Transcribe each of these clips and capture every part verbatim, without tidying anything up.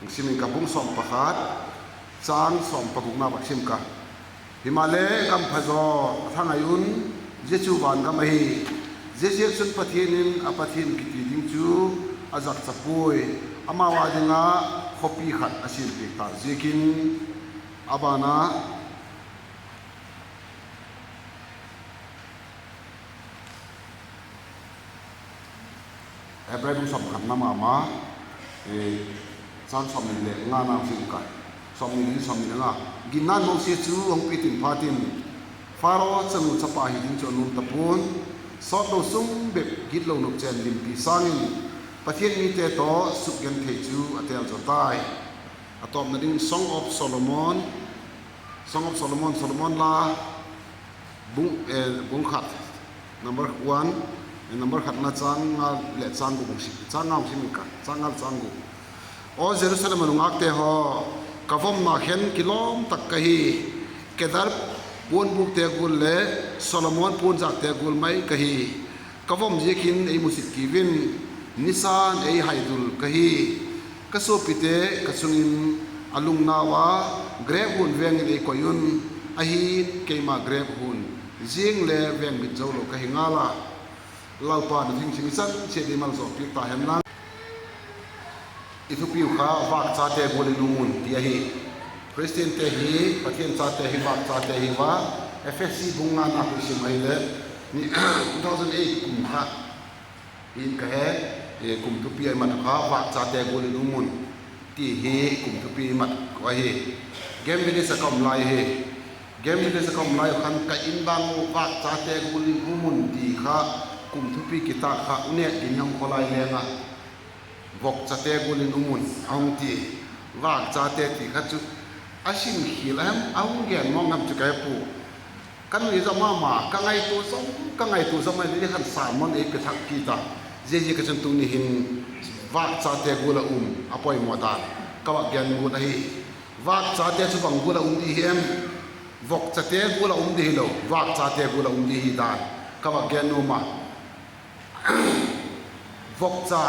Sim ing ka, bung sawm pakhat, châng sawm pagukna vak sim ka. Himaleh gam pha zaw a thangai un, zia chu van gam ahi. Ziaziakchun Pathian in a Pathian kiti ding chu a zakcha puai, amau â ding ah khawpi khat a siampiak ta ziakin. A ban ah Hebrai bung sawm khatna ma ma, châng sawmni leh ngana sim ka, sawmni leh sawmni le nga. Ginna'n Mosi chu a hung pitin phatin, Pharaoh chanu chapa hi ding chu a nuam ta pua'n, sawtlo sung bep gitlo nop chen limpi sâng in, Pathian mite tawh sukgenthei chu a têl zaw tai. A tawpna ding Song of Solomon, Song of Solomon, Solomon La, bung, bung khat, number one, number khatna châng nga leh châng guk, châng nga sim ing ka, châng nga leh châng guk. Aw Jerusalem a nungâkte haw, ka vomna khen kilawm tak ka hi. Kedar puanbûkte gual leh Solomon puanzâkte gual mai ka hi. Ka vom ziakin ei musit kiu in, nisa'n ei haidul ka hi. Ka suapite ka chung in a lungnau a, grep huan veng in ei koi un, ahi'n, keima grep huan ziang le veng bit zo lo ka hi ngal a. Lalpa'n a thingching i chan chiat i malzawl piak ta hen lang. I thupiu kha vâkchate gual in um un ti ahi. Khristiante hi, Pathian chate hi vâkchate hi ua, Ephesi bung ngana khu sim ahileh, two thousand eight kum kha in ka he, kum thupi a i mat kha vâkchate gual in um un ti hi kum thupi i mat ahi. Game Village a ka um lai hi. Game Village a ka um lai khan ka in bang u vâkchate gual in um un ti kha kum thupi kitâk kha u nêk ding hang khaw lai leng a. Vokchate gual in um un a hung ti. Vâkchate ti kha chu a sim khial a hem, a hung gen mawng hem chu ka he pua. Ka nui za ma ma, ka ngaitua zom, ka ngaitua zom a, zia khan sermon ei pe thak kit a. Ziaziak a chun tuni hin vâkchate gual a um a poimaw dan ka vak gen guat ahi. Vâkchate chu bang gual a um di hi em? Vokchate gual a um di hilo, vâkchate gual a um di hi dan ka vak gen nuam a. Vokcha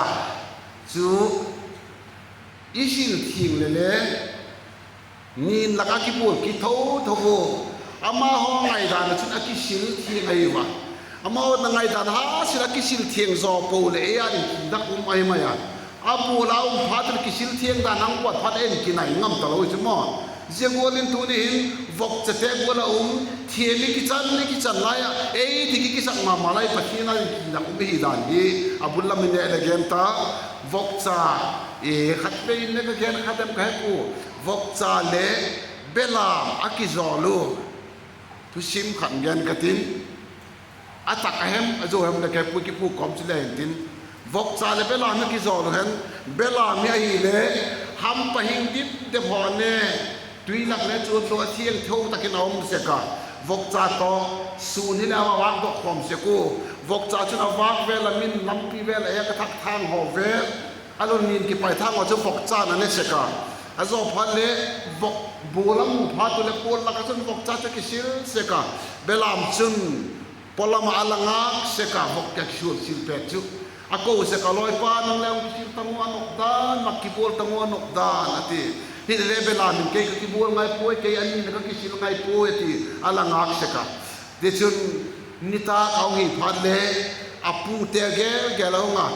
chu i sil thiang leh le, nin lak ah kipual kitho tho u. Amahaw ngaidan ah chun a kisil thiang ahi ua. Amahaw ngaidan ha sil a kisil thiang zaw po leh ei â ding kidak um ahi mai a. A pual a um phat leh kisil thiang dan a hung puat phat en kinai ngam talo i chu maw. Zia gual in tuni hin vokchate gual a um, thiam i kichan, i kichan lai ah ei dik i kisak ma ma lai Pathian â ding kidak um i hi dan hi a bul lam in neh leh gen ta. Vokcha, khatvei in le ka gen kha dem ka he pua. Vokcha leh belam a kizawl u. Thusim khat gen ka tin, a tak a hem a zo hem le ka he pua, kipu kawm chu le hin tin, vokcha leh belam a kizawl u hen. Belam hi ahileh hampa hing dip dep haw ne, tui lak le chuan lo a thiangtho tak in a um sek a. Vokcha tawh sûn hileh a vâkdok khawm sek u. Vokcha chun a vâk vêl a min lampi vêl a êk a thak thâng haw vêl, a lun nin kipai thâng haw chu vokcha'n a ne sek a. A zaw phat leh vok bul a mu phat u leh pual lak ah chun vokcha chu kisil sek a. Belam chun pawlam ah a la ngâk sek a, vok kisual sil pêk chu. A ko sek a, Lawipa, nang le hung kisil ta ngu a nop dan, mak kibual ta ngu a nop dan, a ti. Hilele belam in, Kei ka kibual ngai puai, kei a ni leh ka kisil ngai puai, a ti. A la ngâk sek a. Tichun nitâk a hung hi phat le a pute gel gel a hung a,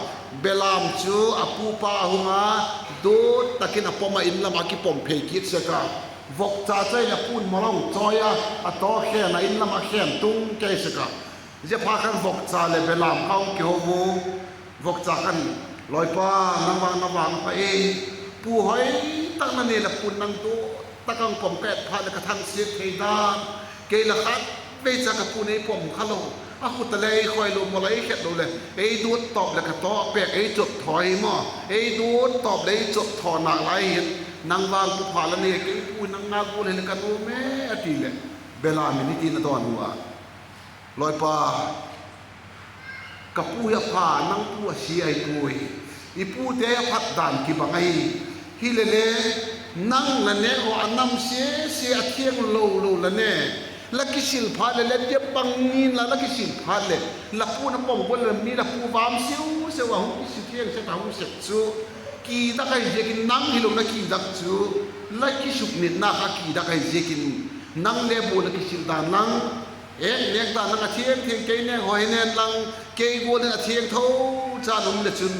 belam chu a pupa a hung a, dut tak in a pawm ah in lam ah kipawm phei kit sek a. Vokcha chu ahileh a pu'n malong chawi a, a tawkhen a in lam ah khen tung kei sek a. Ziaphat khan vokcha leh belam kha hung kiho u. Vokcha khan, Lawipa, nang vang na vang pha e, pu hoi tak na nei leh pu'n nang dut tak a hung pawm ka et phat leh ka thangsiat thei dan, kei la khatvei cha ka pu'n ei pawm kha lo, a khut a le ei khoi lo, mawl a ei khet lo leh ei dut tawp leh ka tawk pêk ei chot thaw hi maw, ei dut tawp leh ei chot thaw nâk lai hin, nang vang pu pha la nei, kei pu nang nâk gual hileh ka nuam e, a ti leh, belam in hitin a dawn u a, Lawipa, ka pu hi a pha, nang pu a sia ahi puai. I pute a phat dan kibang ahi. Hilele, nang la nêk haw a nam sia sia a thiang lo lo la ne, la kisil phat leh le bia bang in la, la kisil phat leh la pu'n a pawm gual leh mi la pu vâm siu siu a hung kisil thiang sek a hung sek chu Kidak ahi ziakin nang hilo na kidak chu, la kisuknitna kha kidak ahi ziakin, nang le bual a kisil dan lang, ek nêk dan lang a thiang thiang kei nêk haw hi nen lang, kei gual in a thiangtho chan um le chun,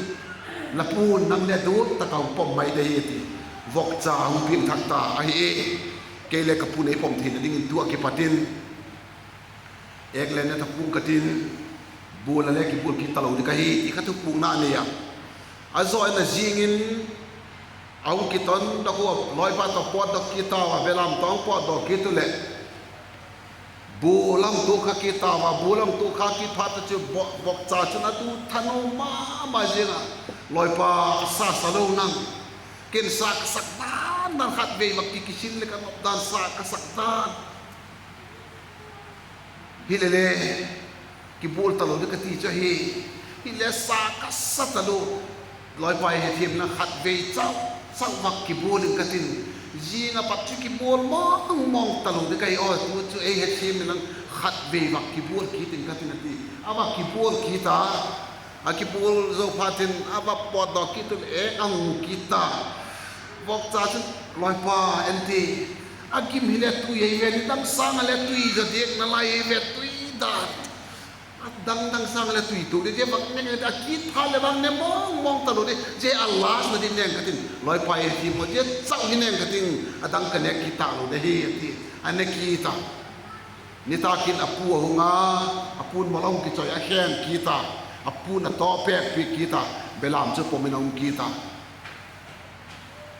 la pu'n nang le dut tak a hung pom mai de hi ti, vokcha hung piangthak ta ahi e. Kei le ka pu'n ei pom theina dingin tu a kipat in, ek le ne ta pua'ng ka tin, bual a le kibual kit talo ding ka hi ti kha thupukna nei a. A zaw in a zing in, a hung kiton dok ua, lawipa tawh pawtdok kit tau a, belam tawh hung pawtdok kit u leh, bual a hung tuak kha kit tau a, bual a hung tuak kha kit phat ta chu, vokcha chun a dut thanuam ma ma ziang a, lawipa, sa sa lo nang, ken sa ka sak dan dan khatvei vak ki kisil leh ka nop dan sa ka sak dan. Hilele, kibual talo ding ka ti chu ahi. Hile sa ka sa talo. Lawipa, ei hethiam inlang khatvei chau chau vak kibual in ka tin. Zing a pat chu kibual mawng mawng talo ding ka hi aw, tu chu ei hethiam inlang khatvei vak kibual kit in ka tin a ti. A vak kibual kit a. A kibual zo phat in a va pawtdok kit u leh, a hung kit ta. Vokcha chun, lawipa, en ti, a gim hile tui ei ve, nidang sâng a le tui zaw diak nalai ei ve, tui dan. A dang dang sâng a le tui tuak di, zia vak ne, a kit phat leh vang ne mawng mawng talo di, zia a last na di neng ka tin, lawipa, ei ti maw, zia chau hi neng ka tin, a dang ka nêk kit talo di hi a ti. A ne kit a. Nitâk in a pu a hung a, a pu'n mal a hung kichoi a, a khen kit a, a pu'n a tawpêk piak kit a, belam chu pom in a um kit a.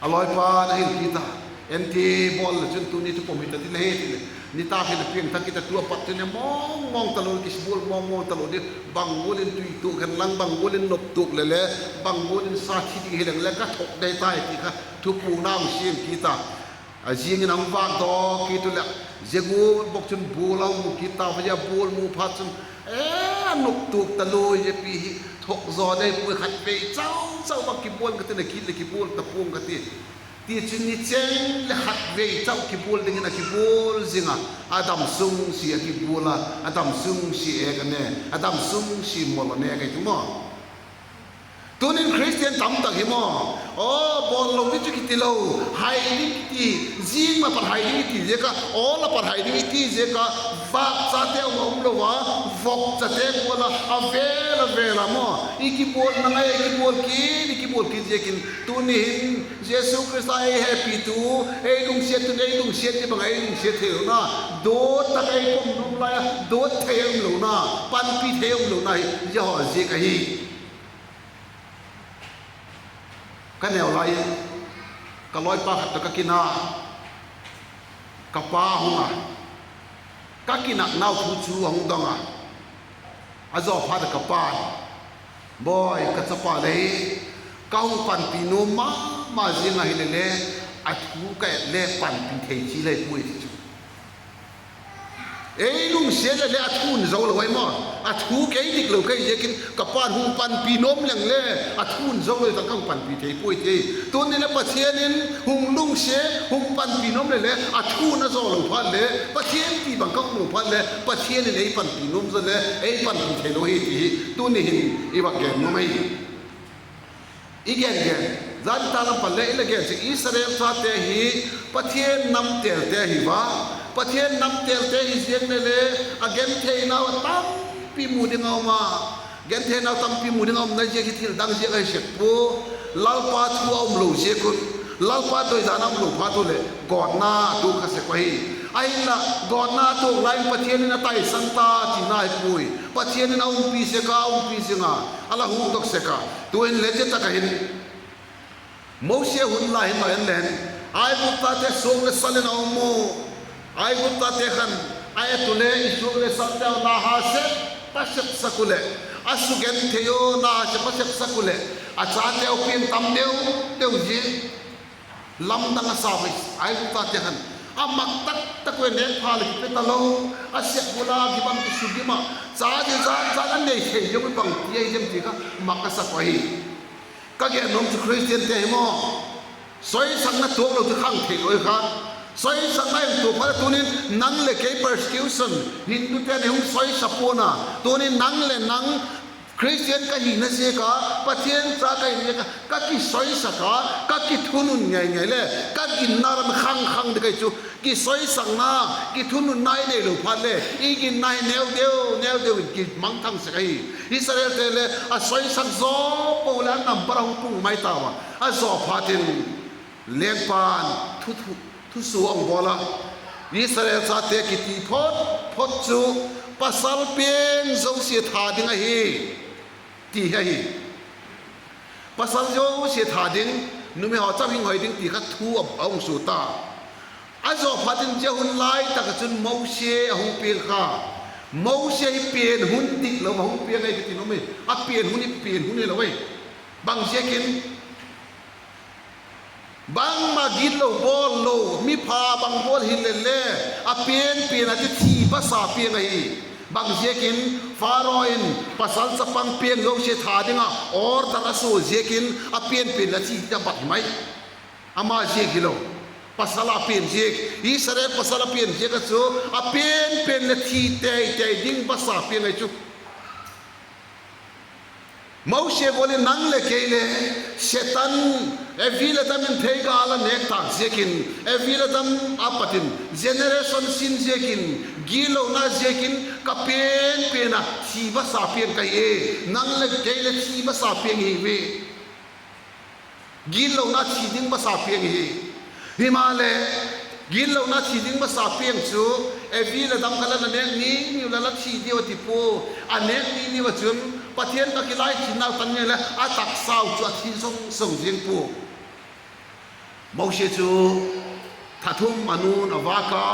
A lawipa'n a hil kit a, en ti, bawl leh chun tuni chu pom hita di le hi ti leh, nitâk in a piangthak kit a, tu a pat chun e mawng mawng talo, kibual mawng mawng talo di, bang gual in tui tuak hen lang, bang gual in nop tuak leh le, bang gual in sa thi ding hileng le ka thok dei tai ti kha thupukna hung siam kit a. A zing in a hung vâkdok kit u leh, zia gual bawk chun bual a hung mu kit tau a, zia bual mu phat chun, e, a nop tuak talo, zia pi hi thok zaw dei puai, khatvei chau chau vak kibual ka tin, a kit leh kibual ta pua'ng ka ti. Tichun ni cheng leh khatvei chau kibual dingin a kibual zing a, a dam sung sia a kibual a, a dam sung sia ek a ne, a dam sung sia mal a ne ka hi ti maw. Tunin Khristian tamtak hi maw, aw, bawl lo ding chu kiti lo, hai ding kiti, zing ma pat hai ding i ti ziak a, awl a pat hai ding i ti ziak a, vâkchate um a um lo a, vokchate gual a, a vêl a vêl a maw, i kibualna ngai, i kibual kit, i kibual kit ziakin tuni hin Jesu Khrista ei hepitu, ei lungsiattu'n ei lungsiat ti bang a ei lungsiat theilona, dot tak a ei pom nuam lai a, dot thei um lona, panpi thei um lona hi zia haw ziak ahi. Ka neu lai in, ka lawipa khat tawh ka kina, ka pa hung a, ka kinaknau thu chu a hung dong a, a zaw phat a ka pa'n, Bawi, ka chapa le hi ka hung panpi nuam ma ma ziang ahile le, a thu ka et le panpi thei chi lei puai ti chu. Ei lungsiat le le a thu'n zo lo ai maw. A thu kei dik lo ka hi ziakin ka pa'n hung panpi nuam leng le, a thu'n zo lo tak ka hung panpi thei puai ti. Tuni le Pathian in hung lungsiat, hung panpi nuam le le, a thu'n a zo lo phat le, Pathian ti bang ka hung lo phat le, Pathian in ei panpi nuam zaw le, ei panpi thei lo hi ti hi tuni hin i va gen nuam ahi. I gen gen, zan ta lam pan le i la gen sek, Israel chate hi Pathian nam têlte hi va, Pathian nam têlte hi ziang le le, a gentheinau a tampi mu ding a um a, gentheinau tampi mu ding a umna ziak hi thil dang ziak ahi sek pua, Lalpa thu a um lo ziak un, Lalpa doidan a um lo phat u leh gawtna a tuak kha sek uh ahi. Ahinla, gawtna a tuak lai in Pathian in a taisan ta tina hi puai. Pathian in a umpi sek a, a umpi zing a, a la hukdok sek a. Tu'hin le zia tak ah hin, Mosi hun lai hin la en leng, Aiguptate suak le sal in a um u. Aiguptate khan a et u le, i suak le salte u na ha sep, pa sepsak u leh, a sugenthei u na ha sep, pa sepsak u leh, a chateu piang tam deu deu zing. Lamdang a sa ui, Aiguptate khan a mak tak tak u, nêk pha leh kipe talo, a sep bul a kibang kisugim ah, cha zia zan zan a nei thei zia u bangti ahi diam ti kha mak a sak u ahi. Ka gen nuam chu Khristiante hi maw, soisakna tuak lo chu khang theilo i kha. Soisakna in tuak phat a tunin nang leh kei persecution, Hindute ni hung soisa pua'n a, tunin nang leh nang Khristian ka hina ziak a, Pathian cha ka hina ziak a ka kisoisak a, ka kithunun ngei ngei le ka ginna lam khang khang ding ahi chu. Kisoisakna, kithununna i neilo phat le i ginna hi neu deu neu deu in kimangthang sek ahi. Israelte le a soisak zaw po le a number a hung pung mai tau a, a zaw phat in lengpa'n thu, thu, thusua a hung bawl a, Israel chate kiti phot phot chu pasal piang zosia that ding ahi, ti ahi. Pasal zosia that ding, numei haw chau hing hoi ding ti kha thu a, a hung sua ta. A zaw phat in zia hun lai tak ah chun Mosi a hung piang kha. Mosi hi pian hun dik lo a hung piang ahi ka ti nuam e. A pian hun hi pian hun hilo ahi. Bang ziakin, bangma gitlo bawl lo, mi pha bang bawl hile le, a pian pian a ti thi basa piang ahi. Bang ziakin, Pharaoh in pasal chapang piang zosia that ding ah order a sua ziakin a pian pian le thi a bat hi mai. Ama ziak hilo. Pasal a pian ziak, Israel pasal a pian ziak ah chu a pian pian le thi tei tei ding basa piang ahi chu. Mosi gual in nang le kei le Setan, Evi le Adam in theiga a la nêk tâk ziakin, Evi le Adam a pat in generation sin ziakin, gitlona ziakin ka pian pian a thi basa piang ka hi e. Nang le kei le thi basa piang hi ve. Gitlona thi ding basa piang hi. Himaleh, gitlona thi ding basa piang chu, Evi le Adam kha la nêk ni niu la la thi diu a ti pua. A nêk ni niu ah chun Pathian tawh kilaichin nau tan ni le a taksau chu a thi zong zong ziang pua. Mosi chu tha thum a nu'n a vâk a,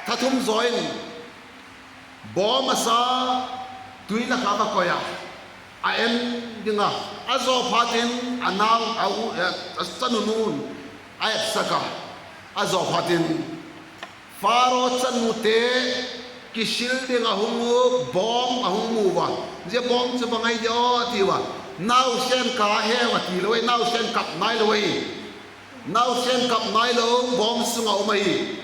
tha thum zaw in bawm a sa, tui lak ah va koi a, a en ding a, a zaw phat in a nau, a u, a chanu nu'n a etsak a, a zaw phat in Pharaoh chanute kisil ding a hung u, bawm a hung mu a. Zia bawm chu bang ahi dia aw a tiu a. Nausen ka heu a ti lo ahi, nausen kap nailo ahi. Nausen kap nailo, bawm sung ah um ahi.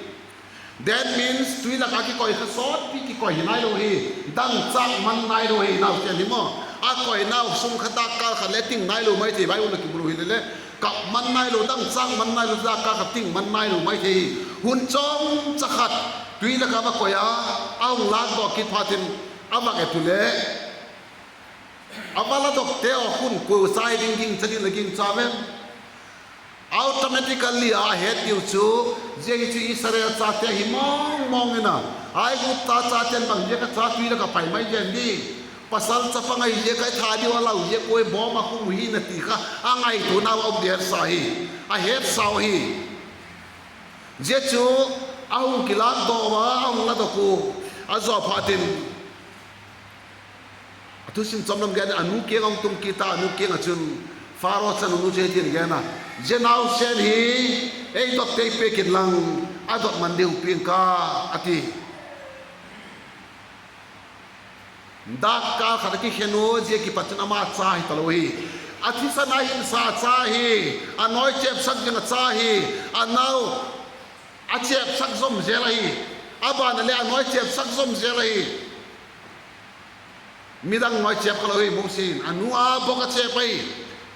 That means tui lak ah kikoi kha sawtpi kikoi hi nailo hi. Dangchâk man nailo hi nausen hi maw. A koinau sung kha dâkkâl khat le ting nailo mai thei, Bible ah kibul u hile le. Kap man nailo, dangchâk man nailo, dâkkâl khat ting man nailo mai thei hi. Hun chawmcha khat tui lak ah va koi a, a hung lâkdok kit phat in a va et u le, a va ladokte haw khun kua cha hi ding gingcha ding la gingcha em? Automatically a het diu chu, zia hi chu Israel chate hi mawng mawng in a, Aigupta chate'n bang ziak a cha tui lak ah pai mai zen di? Pasal chapang ahi ziak a i that diu a lau ziak ua, bawm a khum hi na ti kha a ngaituanau a um dersa hi, a hetsau hi. Zia chu a hung kilâkdok a, a hung ladok u, a zaw phat in a thusim chawm lam gen, a nu kiang a hung tung kit a, a nu kiang ah chun Pharaoh chanu nu chu hitin gen a, zia nausen hi ei dot tei pêk inlang, a dot man diu piang ka, a ti. Dâkkâl khat a kikhen u, zia kipat chun ama cha hi talo hi. A thisan a hinsa cha hi, a nawi chêpsak ding a cha hi, a nau a chêpsak zom zel ahi, a ban a le a nawi chêpsak zom zel ahi. Midang nawi chêp kha lo hi, Mosi in a nu a bawk a chêp ahi.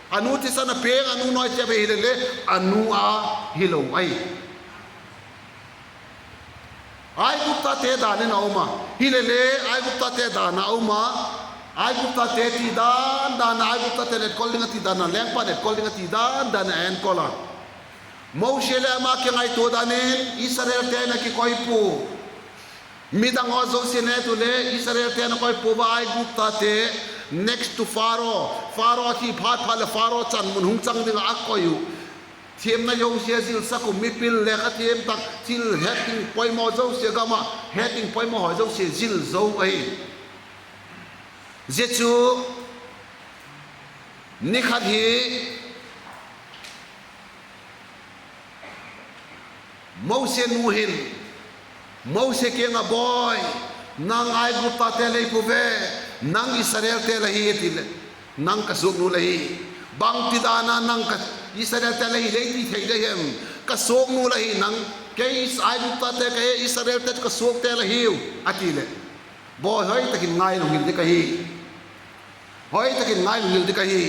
A nu thisan a piang, a nu nawi chêp ahi hile le, a nu a hilo ahi. Aiguptate dan in a um a, hile le Aiguptate dan a um a, Aiguptate ti dan dan a, Aiguptate'n etkol ding a ti dan a, lengpa'n etkol ding a ti dan dan a enkol a. Mosi leh ama kingaitua dan in Israelte'n a kikoi pua. Midang haw zosia ne tu le Israelte'n a koi pua a, Aiguptate, next to Pharaoh, Pharaoh thi phat phat leh Pharaoh chan mun hung chang ding ah a koi u. Thiamna zosia zilsak u, mipil leh kha thiam tak, thil het ding poimaw zosia, gam ah het ding poimaw haw zosia zil zo ahi. Zia chu ni khat hi Mosi nu hin Mosi kiang ah, Bawi, nang Aiguptate lei pua ve, nang Israelte la hi, a ti leh, nang ka suaknu la hi. Bangti dan a nang ka Israelte la hi lei ti thei de hem? Ka suaknu la hi nang. Kei Aiguptate ka hi, Israelte chu ka suakte la hiu, a ti leh, Bawi, hoi tak in ngailo hil ding ka hi. Hoi tak in ngaihil ding ahi.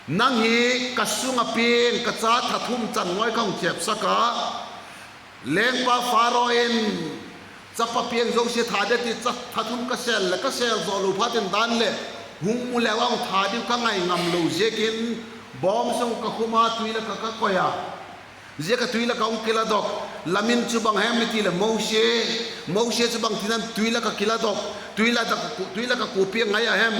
Nang hi ka sung ah piang ka cha tha thum chan ngawi ka hung chêpsak a, lengpa Pharaoh in, chapa piang zosia tha ding ti, cha tha thum ka sêl leh ka sêl zaw lo phat in dan leh hung mu leu a hung tha diu ka ngai ngam lo ziakin, bawm sung ka khum a, tui lak ah ka koi a, zia ka tui lak ah hung kiladok. La min chu bang hem i ti leh Mosi, Mosi chu bangtin an tui lak ah kiladok, tui lak ah, tui lak ah kua piang ngai a hem?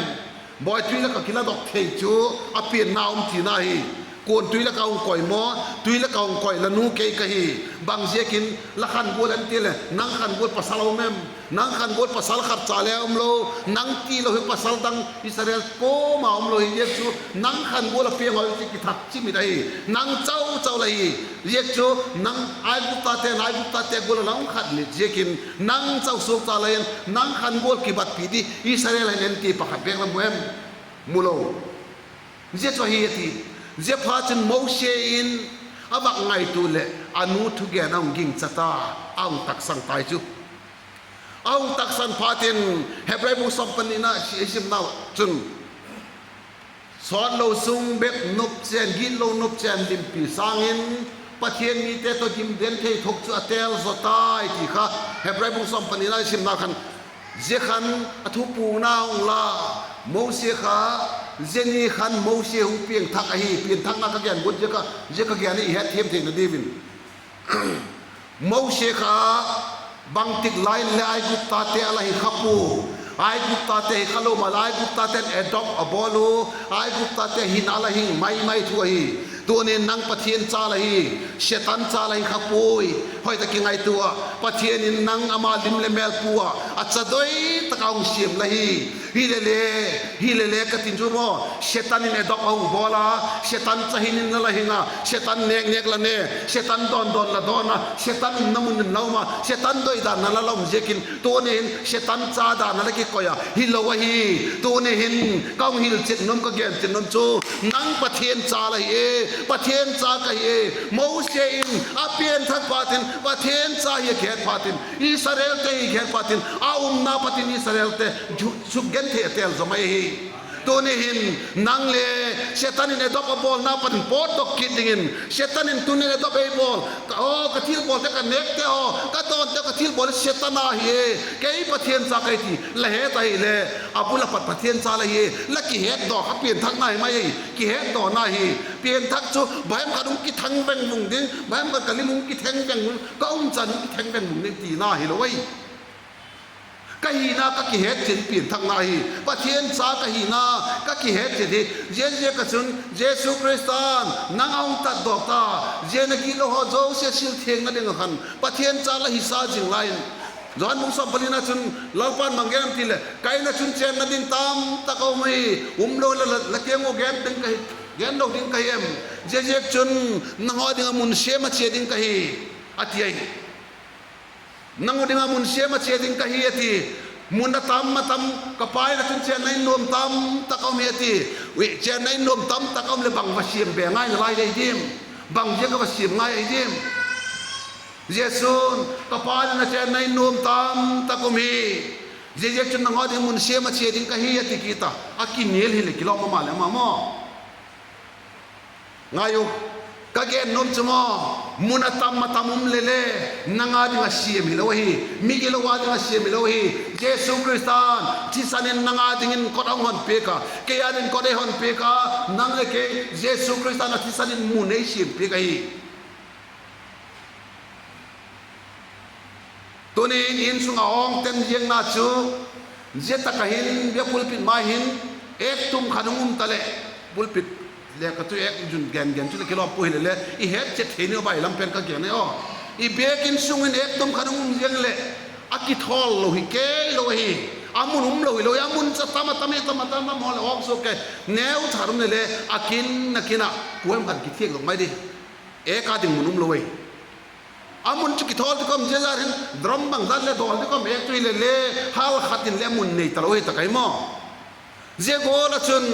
Bawi, tui lak ah kiladok thei chu a pianna um tina hi. Kua'n tui lak ah hung koi maw? Tui lak ah hung koi la nu kei ka hi. Bang ziakin la khan gual an ti leh, nang khan gual pasal a um em? Nang khan gual pasal khat cha le um lo, nang tilo hi pasal dang Israel kuama um lo hi ziak chu, nang khan gual a piang haw chu kithak chimit ahi. Nang chau chau la hi. Ziak chu nang Aiguptate'n Aiguptate gual a la um khat mit ziakin, nang chau suak cha la in, nang khan gual kibatpi di Israel hin en ti pakhat bêk la mu em? Mu lo. Zia chu ahi a ti. Ziaphatchun Mosi in a vak ngaitua leh a nu thugen a hung gingcha ta, a hung taksan tai chu. A hung taksan phatin, Hebrai bung sawm panina i simnau chun, sawtlo sung bep nop chên, gitlo nop chên limpi sâng in, Pathian mite tawh gim den thei thuak chu a têl zaw tai ti kha, Hebrai bung sawm panina i simna khan, zia khan a thupukna hung la, Mosi kha, zia ni khan Mosi hung piangthak ahi, pianthakna ka gen guat ziak a, zia ka gen i hetthiam theina diu in. Mosi kha bangtik lai in le Aiguptate a la hi kha pua, Aiguptate hi kha lo maleh Aiguptate'n adopt a bawl u, Aiguptate hin a la hing mai mai thu ahi. Tunin nang Pathian cha la hi, Setan cha la hi kha puai. Hoi tak kingaitua, Pathian in nang ama lim leh mêl pua a, a cha doi tak a hung siam la hi. Hilele, hilele ka tin chu maw, Setan in adopt a hung bawl a, Setan cha hin in la la hing a, Setan nêk nêk la ne, Setan dawn dawn la dawn a, Setan umna mun in la um a, Setan doidan na la la um ziakin, tuni hin Setan cha dan a la kikoi a hilo ahi. Tuni hin ka hung hilchian nuam, ka genchian nuam chu, nang Pathian cha la hi e, Pathian cha ka hi e. Mosi in a pianthak phatin, Pathian cha hi a kihet phatin, Israelte hi kihet phatin, a umna patin Israelte sukgen thei a têl zaw mai ahi. Tuni hin nang le Setan in adopt a bawlna patin pawtdok kit dingin, Setan in tuni in adopt ei bawl, ka, aw, ka thilbawlte, ka nêkte haw, ka dawnte, ka thilbawl Setan a hi e, kei Pathian cha ka hi ti la het ahile, a bul a pat Pathian cha la hi e, la kihetdaw kha pianthakna hi mai ahi, kihetdawna hi. Pianthak chu bang hem khat hung kithang veng vung ding, bang hem khat ka lim hung kitheng veng vung, ka umchan hung kitheng veng vung ding tina hilo ahi. Ka hina ka kihetchian pianthakna hi. Pathian cha ka hina ka kihetchian hi. Ziaziak ah chun Jesu Khrista'n nang a hung tatdawk ta, zia na gitlo haw zosia sil thiangna ding ah khan Pathian cha la hisa zing lai in. Johan bung sawm palina chun Lalpa'n bang gen em ti leh, ka in ah chun chênna ding tamtak a um hi, um lo la, la, la kiang ua gen ding ka hi, gen lo ding ka hi em? Ziaziak chun nang haw ding ah mun siam a chia ding ka hi, a ti ahi. Nang haw ding ah mun siam a chia ding ka hi a ti. Mun a tam a tam, ka Pa in ah chun chênna in nuam tamtak a um hi a ti. Chênna in nuam tamtak a um leh bang va siam be ngai nalai lei diam? Bang ziak a va siam ngai ahi diam? Jesu'n, ka Pa in ah chênna in nuam tamtak um hi, ziaziak chun nang haw ding mun siam a chia ding ka hi a ti kit a, a kinial hileh kilawm ama leh ama maw. Ngai u, ka gen nuam chu maw, mun a tam a tam um leh le, nang â ding ah siam hilo ahi, migilo â ding ah siam hilo ahi. Jesu Khrista'n thisan in nang â dingin kot a hung hon piak a, kei â dingin kot ei hon piak a, nang leh kei Jesu Khrista'n a thisan in mun ei siam piak ahi. Tuni in insung ah awngte'n ziakna chu, zia tak ah hin pulpit mai hin, ek tum khat hung um taleh, pulpit leh ka tu ek zun gen gen chu leh kilawm pua hileh le, i hetchet thei ni a, bailam pen ka gen aw. I biakin sung in ek tum khat hung um ziang leh, a kithawl lo hi kei lo ahi. A mun um lo hilo hi, a mun chu a tam a tam hi, tam a tam a tam haw leh awng suak kei, neu tha um leh le, a kin a kin ah kuam khat kithiak lo mai di. Ek â ding mun um lo ahi. A mun chu kithawl ding ka um, zia zat hin drum bangzat leh dawl ding ka um, ek chu hileh le, hal khat in le a mun nei talo hi tak ahi maw. Zia gual ah chun,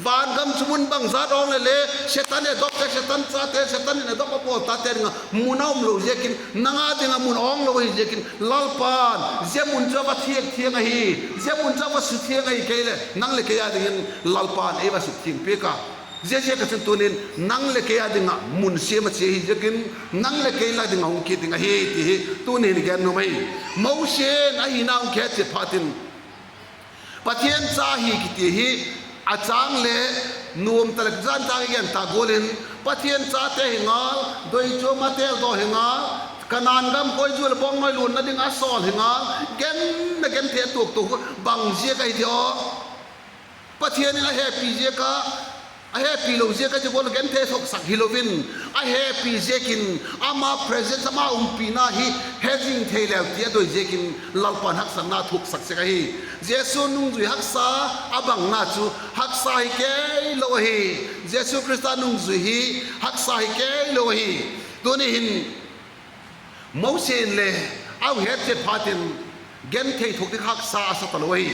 vangam chu mun bangzat awng le le, Setan a dop te, Setan chate, Setan in a dop a bawl tate ding ah mun a um lo ziakin, nang a ding ah mun awng lo ahi ziakin, Lalpa'n zia mun chu a va thiang thiang ahi. Zia mun chu a va suthiang ahi kei leh, nang leh kei a dingin Lalpa'n ei va sukthiang piak a. Ziaziak ah chun tuni'n nang leh kei a ding ah mun siam a chia ahi ziakin, nang leh kei la ding ah hung kit ding ahi ti hi tuni'n i gen nuam ahi. Mosi'n a hina hung kihet chiat phatin, Pathian cha hi kiti hi a châng le nuam ta leh, zan châng i gen ta gual in, Pathian chate hi ngal, doi chuam a têldaw hi ngal, Kanaan gam koi zu leh bawngnawi luanna ding a sawl hi ngal, gen a genthei a tuak tuak, bang ziak ahi ti aw? Pathian in a hepi ziak a, a hepi lo ziak a zia gual a genthei thoksak hilo in, a hepi ziakin, ama presence, ama umpina hi he zing thei leu ti a doi ziakin Lalpa'n haksatna thuksak sek ahi. Jesu nungzui haksa a bangna chu haksa hi kei lo ahi. Jesu Khrista nungzui hi haksa hi kei lo ahi. Tuni hin Mosi in le a het chiat phatin genthei thuk ding haksa a sa talo ahi.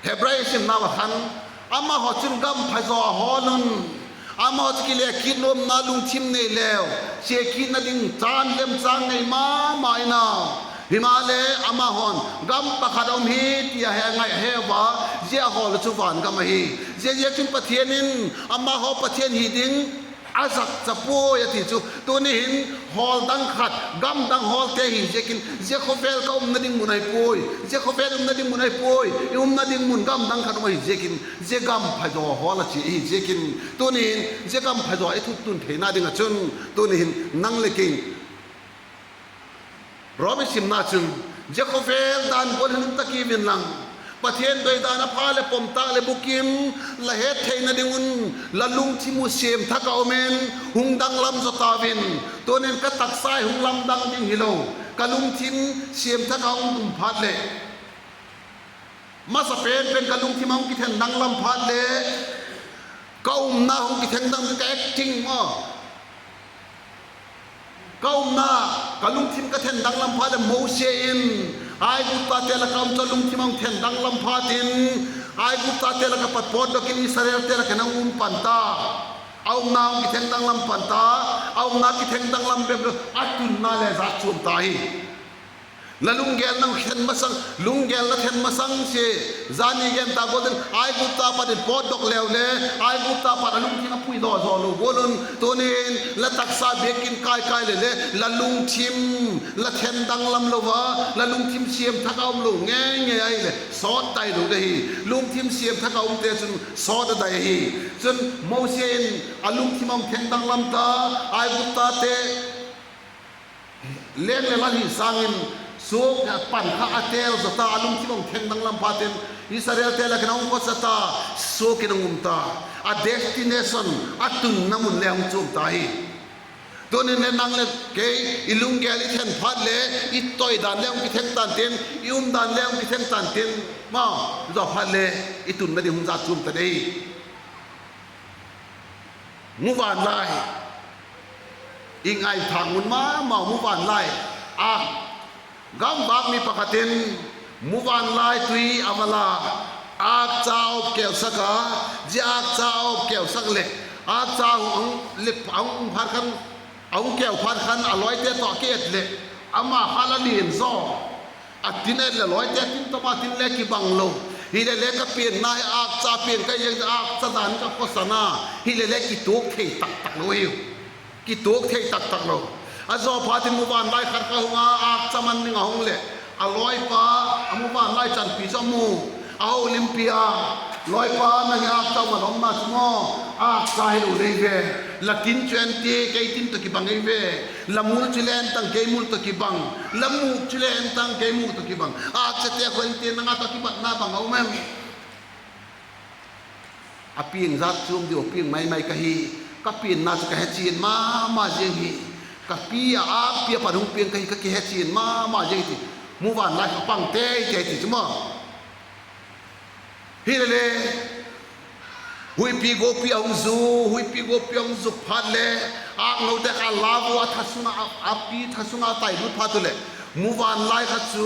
Hebrai simnau ah khan, amahaw chun gam phazaw a hawl un, amahaw chu kile kit nuamna lungthim nei leu, chia kitna ding chân lem châng nei ma ma in a, himaleh amahaw'n gam pakhat a um hi ti a he ngai a he ua, zia a hawl chu van gam ahi. Ziaziakchun Pathian in amahaw Pathian hi ding a zakcha puai a ti chu. Tuni hin hawl dang khat, gam dang hawlte hi ziakin, zia khawvel ka umna ding mun ahi puai, zia khawvel umna ding mun ahi puai, i umna ding mun gam dang khat um ahi ziakin, zia gam phazaw hawl a chia hi ziakin, tuni hin zia gam phazaw i thuk tun theina ding ah chun, tuni hin nang le kei Rom i simna chun, zia khawvel dan gual hin um ta kiu inlang, Pathian doi dan a pha leh pom tâk leh bukim la het theina ding un, la lungthim uh siam thak ah um in, hung danglam zaw tau in. Tunin ka taksa hi hung lamdang ding hilo, ka lungthim siam thak a hung um phat leh, masa pen pen ka lungthim a hung kitheng danglam phat leh, ka umna hung kitheng dang, ka acting maw, ka umna, ka lungthim ka theng danglam phat leh Mosi in, Aiguptate lak a um chu lungthim a hung theng danglam phat in, Aiguptate lak ah pat pawtdok in Israelte lak ah hung um pan ta. A umna hung kitheng danglam pan ta, a umna kitheng danglam bep lo, a tunna le zat chuam ta hi. La lunggel na theng masang, lunggel na theng masang sia, zani gen ta gual in, Aigupta pat in pawtdok leu le, Aigupta pat a lungthim a pui zaw zaw lo gual un, tunin la taksa biakin kai kai le le, la lungthim, la theng danglam lo a, la lungthim siam thak a um lo ngei ngei ahileh sawt dai lo ding ahi. Lungthim siam thak a umte chun sawt a dai ahi. Chun Mosi in a lungthim a hung theng danglam ta, Aiguptate leng leh lal hi sâng in, suak pan kha a têl zaw ta, a lungthim a hung theng danglam phat in, Israelte lak ah hung khawsa ta, suak in a hung um ta, a destination, a tunna mun le hung chuam ta hi. Tunin le nang le kei i lunggel i theng phat leh, i toi dan le hung kitheng tan tin, i um dan le hung kitheng tan tin, ma, zaw phat leh i tunna ding hung zat chuam ta ding. Muvanlai, i ngaithâk mun ma ma, muvanlai, a, gamvâk mi pakhat in muvanlai tui a va la, âkcha a op keusak a, zia âkcha a op keusak leh, âkcha a hung, a hung phat khan, a hung keu phat khan a lawite tawh a kiet leh, ama kha la lian zaw. A tin et leh lawite tin tawm a tin le kibang lo. Hileh le ka pianna hi âkcha piang ka hi, âkcha dan ka khawsa na. Hileh le kituak thei tak tak lo hiu. Kituak thei tak tak lo. A zaw phat in muvanlai khat kha hung a, âkcha man ding a hung leh, a lawipa, a muvanlai chanpi chu a mu, a holimpi a, Lawipa, nang hi âkcha man a umna chu maw, âkcha hilo lei ve. La tin chu en ti, kei tin tawh kibang ei ve. La mul chu le en tang, kei mul tawh kibang. La mûk chu le en tang, kei mûk tawh kibang. Âkchate khaw en ti, nang a tawh kibatna bang a um em? A piang zat chuam diu, piang mai mai ka hi. Ka pianna chu ka hechian ma ma ziang hi. Ka pi a âkpi a pat hung piang ka hi, ka kihechian ma ma ziang hi ti. Muvanlai kha pang tei tei ti chu maw. Hilele, huipi guapi a hung zu, huipi guapi a hung zuk phat le, âknote kha la ua, a tha sung a, a pi tha sung a tai lut phat u leh, muvanlai kha chu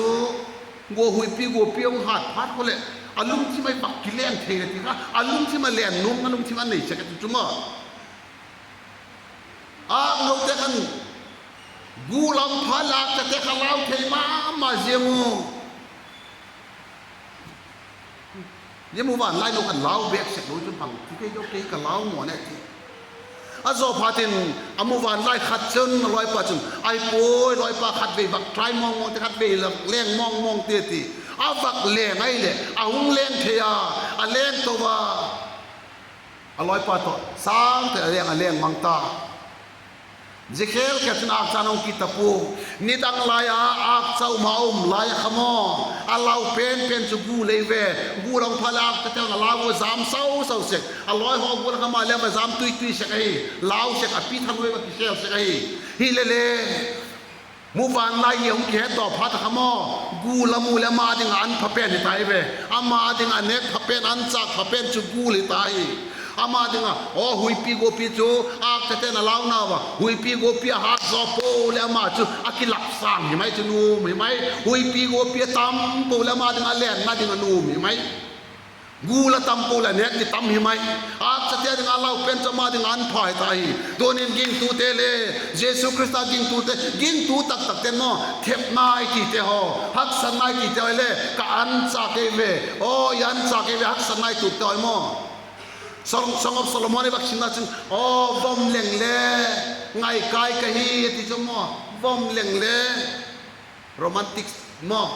Gua huipi guapi hung hât phat khu leh, a lungthim ah i vak kileng thei le ti kha, a lungthim ah len nuamna lungthim a nei sek a ti chu maw. Âknote khan, gu lam phat leh âkchate kha lau thei ma ma ziang u. Zia muvanlai nu khan lau bêk sek lo chun bang ti kei deu kei ka lau maw ne ti. A zaw phatin, a muvanlai khat chun a lawipa chun, Ai puai, lawipa, khatvei vak try mawng mawngte, khatvei leng mawng mawngte ti. A vak leng ahileh a hung leng thei a, a leng to a. A lawipa tawh sâng te a leng, a leng mang ta. Zia khêl khat chun âkcha'n hung kit ta pua. Nidang lai a âkcha um a um lai a kha maw, a lau pen pen chu gu lei ve. Gu lam phat leh âkchate hung a lau u, zam sau sau sek. A lawihaw gual kha ma le va zam tui tui sek ahi. Lau sek a, pi than ui va kikhêl sek ahi. Hile le, muvanlai hi hung kihetdaw phat a kha maw, gu lam u leh ama ding ah an pha pen hi ta hi ve. Ama ding ah nêk pha pen, an châk pha pen chu gu hi ta hi. Ama ding ah, aw, huipi guapi chu âkchate'n a launau a, huipi guapi a hât zaw pua leh ama chu a kilâk sâng hi mai chu nuam hi mai. Huipi guapi a tam pua leh ama ding a lenna ding a nuam hi mai. Gu la tam pua leh nêk ti tam hi mai. Âkchate ding a lau pen chu ama ding an pha hi ta hi. Tunin gingtute le, Jesu Khrista gingtute, gingtu tak takte'n maw, thepna i tite haw, haksatna i tite haw le, ka an châk ei ve. Aw, i an châk ei ve, haksatna i tuakte haw maw. Song, Song of Solomon i vak simna chun, aw, vom leng le ngaikai ka hi, a ti chu maw. Vom leng le romantic maw.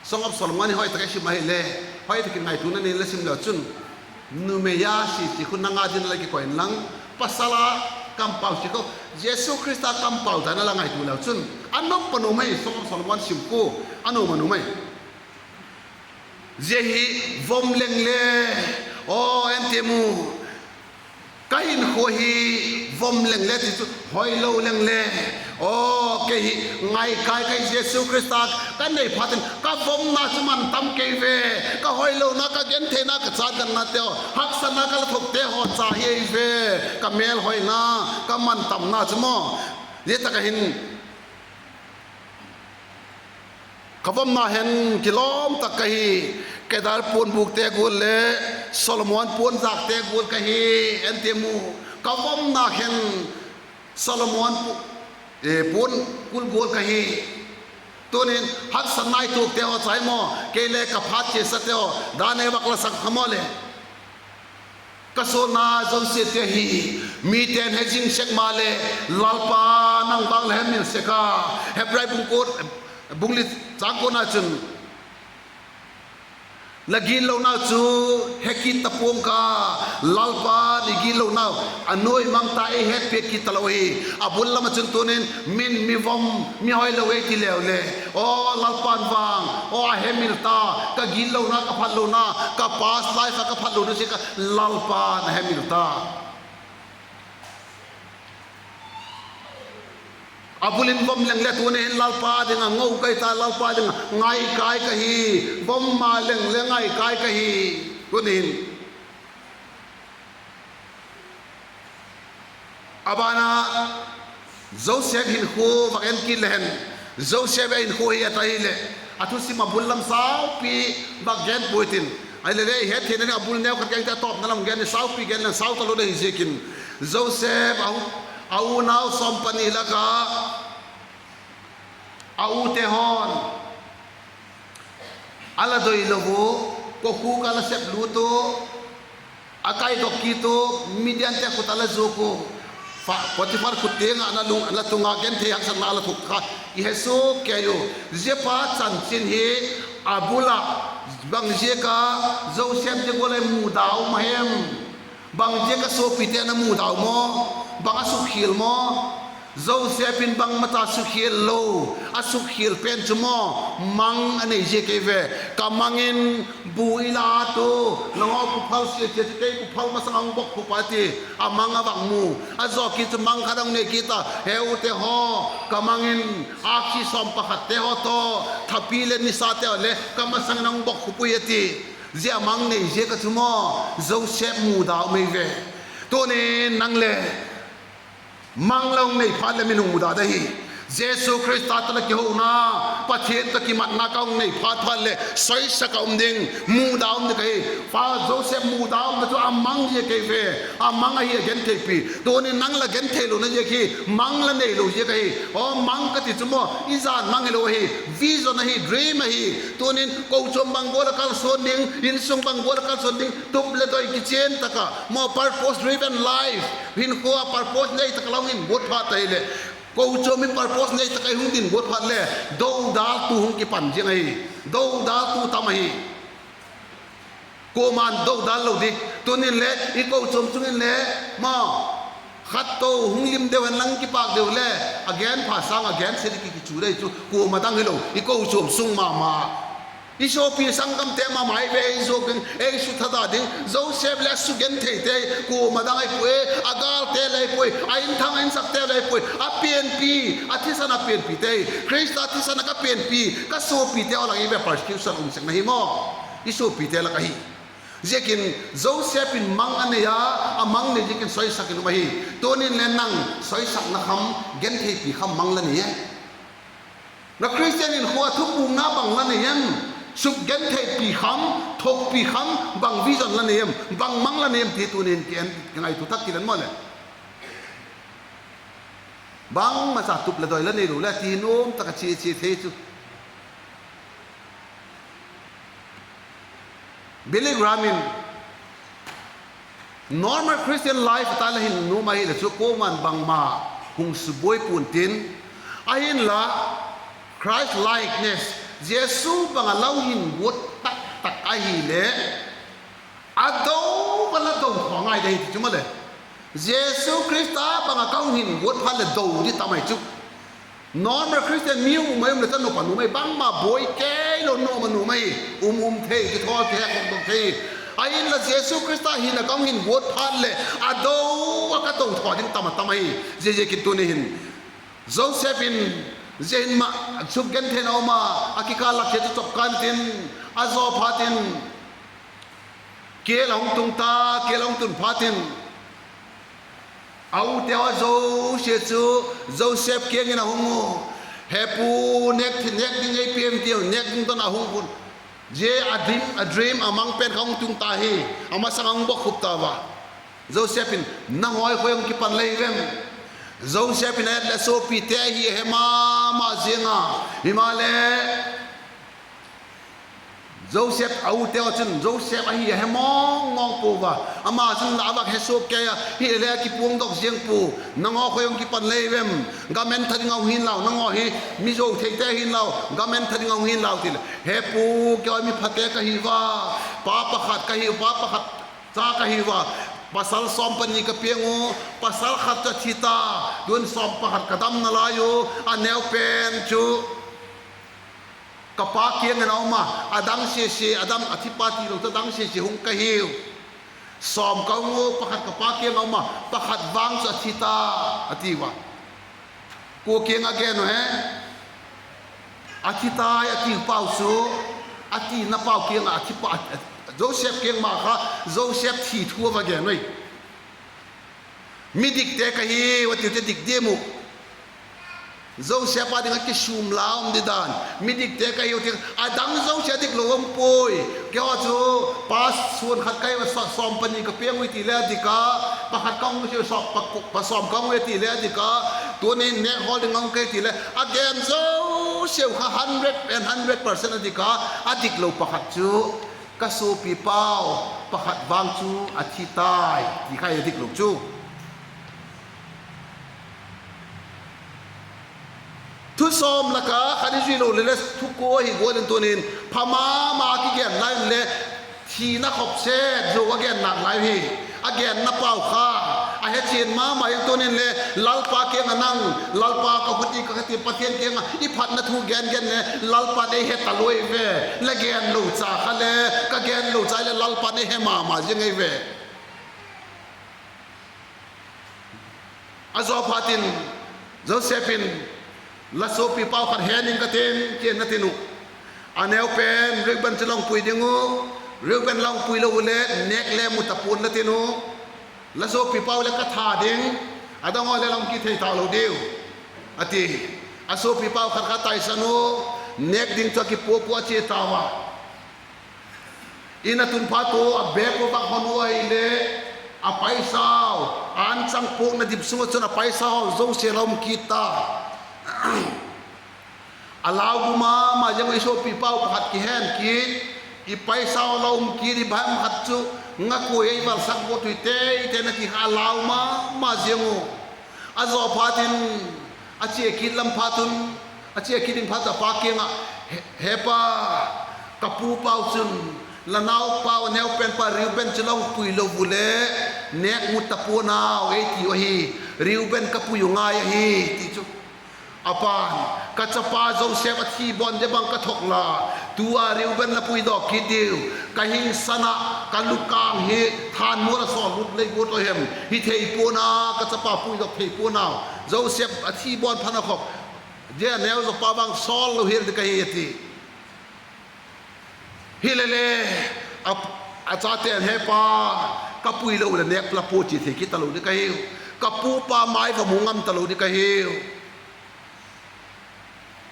Song of Solomon i hoi tak a sim ahile, hoi tak in ngaituana nei la sim leu chun, numei a si chi khu nang a ding la kikoi inlang, pasal a kampau chi khu, Jesu Khrista kampau dan a la ngaitua leu chun, a nuam a nuam ai, Song of Solomon sim khu, a nuam a nuam ai. Zia hi vom leng le, aw, en ti mu, ka hinkhua hi vom leng le ti chu, hoilo leng le, aw, kei hi ngaikai ka hi, Jesu Khrista ka nei phatin ka vomna chu man tam kei ve, ka hoilona, ka gentheina, ka châtganna teu, haksatna ka la thokte haw cha hi ei ve, ka mêlhoina, ka mantamna chu maw. Zia tak a hin Ka vomna khen kilawm tak ka hi, Kedar puan bûkte gual le Solomon puan zâkte gual ka hi, en ti mu. Ka vomna khen Solomon pu-, eh, puan kul gual ka hi. Tunin haksatna i tuakte haw chai maw, kei le ka phat chiasate haw, dan ei vak la sak kha maw le. Ka sawlna zosiate hi mite'n he zing sek maleh, Lalpa'n nang vang la hemil sek a. Hebrai bung kua, bung li châng kuana chun, la gitlonau chu he kit ta pua'ng ka, Lalpa'n i gitlonau a nuai mang ta, ei hetpiak kit talo hi. A bul lam ah chun tunin min mi vom, mi hoilo ei ti leu le, aw, Lalpa'n vang, aw, a hemil ta, ka gitlona, ka phatlona, ka past life ah ka phatlona ziak a Lalpa'n a hemil ta. A bul in vom leng le tuni hin Lalpa ding ah ngo kai ta, Lalpa ding ah ngaikai ka hi, vom ma leng le ngaikai ka hi, tuni hin. A ban ah Joseph hinkhua vak en kit le hen, Joseph a hinkhua hi et ahileh, a thusim a bul lam saupi vak gen puai tin. Ahileh le i hettheina ding a bul neu khat ka hita, tawpna lam gen ni, saupi gen leng sau talo ding hi ziakin. Joseph a u, a unau sawm pani lak ah a ute haw'n a la doilo u, kokhuk a la sep lut u, a kaidok kit u, Midiante khut a la zuak u, Potiphar khut tiang ah la tung a, genthei haksatna la thuk kha i he suk kei u. Zia pa chanchin hi a bul ah bang ziak a Joseph zia gual a mu da um a hem? Bang ziak a suapite'n a mu da u maw? Bang a sukkhial maw? Joseph in bangma ta sukkhial lo, a sukkhial pen chu maw, mang a nei ziak ei ve. Ka mang in bu i la tu, nanghaw kuphal sia sia chu kei kuphal masang a hung bokkhup a ti, a mang a vak mu. A zaw kit chu mang khat a hung nei kit a, he ute haw, ka mang in âksi sawm pakhatte haw tawh, thapi leh nisate haw le ka masang in a hung bokkhup ui a ti. Zia mang nei ziak a chu maw, Joseph mu da um ei ve. Tunin nang le mang la hung nei phat leh min hung mu da ding hi. Jesu Khrista tawh la kihona, Pathian tawh kimatna ka hung nei phat phat leh soisak a um ding, muda um ding ka hi. Pa Joseph muda umna chu a mang ziak ahi ve. A mang ahi a gentheipi. Tunin nang la gentheilona ziak hi, mang la neilo ziak ahi. Aw, mang ka ti chu maw, i zan mang hilo ahi. Vision ahi, dream ahi. Tunin kochuam bang gual ah kalsuan ding, insung bang gual ah kalsuan ding, tup le doi kichian tak ah maw, purpose driven life, hinkhua purpose nei tak ah la hung hin guat phat ahileh, kochuam i purpose nei tak ah i hung din guat phat le, dodaltu hung kipan ziang ahi. Dodaltu tam ahi. Kuama'n dodal lo di. Tunin le i kochuam chung in le, maw, khat to hung lim deu hen lang kipâk deu le, a gen pha sâng a gen se di ki kichu dei chu kuama dang hilo, i kochuam sung ma ma. I suapi sanggamte ma ma i ve, ei zuak ding, ei suthada ding. Joseph leh a sugentheite kuama dang ahi puai, a gâlte le ahi puai, a inthang a insakteu le ahi puai. A pianpi, a thisan a pianpite, Khrista thisan ah ka pianpi, ka suapite haw lak i ve, persecution um sek na hi maw. I suapite lak ahi. Ziakin Joseph in mang a nei a, a mang nei ziakin soisak in um ahi. Tunin le nang soisakna kham, gentheipi kham mang la nei em? Na Christian hinkhua thupukna bang la nei em? Sukgentheipi kham, thokpi kham, bang vision la nei em, bang mang la nei em ti tunin ki en, kingaitua thak kit leng maw leh. Bangmacha tup le doi la neilo le ti nuam tak a chia chia thei chu. Billy Graham in normal Christian life a ta la hin nuam ahile chu kuama'n bangma hung subuai pua'n tin, ahinla Christ likeness, Jesu bang ah la hung hin guat tak tak ahile, a do, a la do thaw ngai de hi ti chu maw leh. Jesu Khrista bang ah ka hung hin guat phat leh do di tam ahi chu. Normal Christian mi um mai um leh ta nuam a nuam ahi, bangma buai kei lo nuam a nuam ahi, um um thei, kithawl thei, kidok thei. Ahinla Jesu Khrista hin a ka hung hin guat phat leh, a do, a ka do thaw ding tam a tam ahi. Ziaziakin tuni hin Joseph in, zia hin ma, sukgentheina um a, a kikâl lak chia chu chawp kan tin, a zaw phat in, kial a hung tung ta, kial a hung tun phat in, a uteu a zosia chu Joseph kiang in a hung u, He pu, nêk thi, nêk ding ei piam tiu, nêk ding don a hung un. Zia a dream, a dream a mang pen kha hung tung ta hi, a masang a hung bokkhup ta ua. Joseph in, Nanghaw khoi hung kipan lei vem? Joseph in a et leh suapite hi a he ma ma ziang a, himaleh Joseph a uteu chun Joseph ahi a he mawng mawng pua ua. Ama chun la a vak he suak kei a, hileh a kipuangdok ziang pua. Nanghaw khoi hung kipan lei vem? Gam entha ding a hung hi'n lau, nanghaw hi mi zuau theite hi'n lau, gam entha ding a hung hi'n lau, ti leh, He pu, keihaw mi phate ka hi ua, pa pakhat ka hi, pa pakhat cha ka hi ua, pasal sawm pani ka piang u, pasal khat chu a thi ta, tu'n sawm pakhat ka damna lai u, a neu pen chu ka pa kiang in a um a, a dang sia sia, a dam a thi pa tilo chu a dang sia sia hung ka hiu. Sawm ka hung u, pakhat ka pa kiang a um a, pakhat vang chu a thi ta, a ti ua. Kua kiang a gen u hem? A thi tai a ti pau chu, a tina pau kiang ah a thi pa, Joseph kiang ma kha Joseph thi thu a va gen ui. Midikte ka hiu a tiu te dik diam uh. Joseph â ding ah kisûm la um di dan. Midikte ka hiu ti, a dang zosia dik lo um puai. Keihaw chu pa suan khat ka hiu a, sawm pani ka piang ui ti le a dik a, pakhat ka hung ui, pa sawm ka hung ui ti le a dik a, tunin nêk hawl ding a hung kei ti le a gen zosiau kha hundred and hundred percent a dik a, a diklo pakhat chu, Ka suapi pau pakhat vang chu a thi tai, ti kha a diklo chu. Thu sawm lak ah khat i zui lo le le thu kua hi gual in tunin pha ma ma kigen lai in le thina khop set zo a gen nâk lai hi. A genna pau kha a hechian ma ma in tunin le Lalpa kiang ah nang, Lalpa ka huti ka heti Pathian kiang ah i phatna thu gen gen le Lalpa'n ei he ta luai ve. La genlo cha kha le, ka genlo cha leh Lalpa'n ei he ma ma ziang ei ve. A zaw phat in Joseph in, La suapi pau khat he ning ka tin, ti in a tin uh. A neu pen Reuben chu la hung pui ding uh, Reuben la hung pui lo uh le nêk le mu ta pua'n la tin uh. La suapi pau leh ka that ding, a dang haw leh la hung kithei talo diu, a ti. A suapipau khat kha taisan u, nêk ding chu a kipuak ua chia tau a. In a tun phat u a bêk u vak hon u ahileh, a paisau, a anchang puakna dip sung ah chun a paisau zosia la um kit ta. A lau bu ma ma ziang u, i suapipau pakhat kihen kit, i paisau la um kit, i bang khat chu ngakui ei valsak bawt ui tei tei na ti kha a lau ma ma ziang u. A zaw phat in, a chia kit lam phat un, a chia kit ding phat a pa kiang ah, He, he pa, ka pu pau chun, la nau pau a neu pen pa Reuben chu la hung pui lo u le, nêk mu ta pua'n au ei tiu ahi. Reuben ka pui u ngai ahi, ti chu. A pa'n, Ka chapa Joseph a thi bawn zia bang ka thok la, tu a Reuben la puidok kit diu, ka hingsan ah ka lukâng hi than mual a sawl lut lei guat lo hem? Hi thei pua'n a, ka chapa puidok thei pua'n au. Joseph a thi bawn phan a khop, zia neu zaw pa bang sawl lo hial ding ka hi, a ti. Hilele, a, a chate'n, He pa, ka pui lo leh nêk la pua chia thei kit talo ding ka hiu. Ka pu pa mai va mu ngam talo ding ka hiu.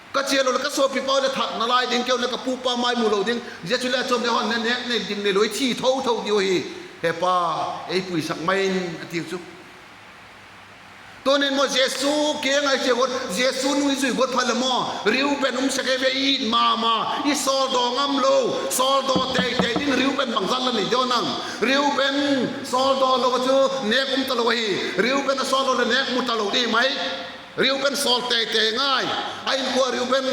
Ka chia lo leh ka suapipau leh that nalai ding, keu leh ka pu pa mai mu lo ding. Zia chu le a chuam le hon le nêk nei ding neilo, i thi tho tho diu ahi. He pa, ei puisak mai in, a tiu chu. Tunin maw Jesu kiang ah i chia guat, Jesu nung i zui guat phat leh maw, Reuben um sek ei ve, i it ma ma, i sawldaw ngam lo, sawldaw tei tei ding Reuben bangzat la nei diu nang. Reuben sawldaw lo a chu nêk um talo ahi. Reuben a sawldaw leh nêk mu talo di mai. Reuben sawl tei tei ngai. A inkuan Reuben,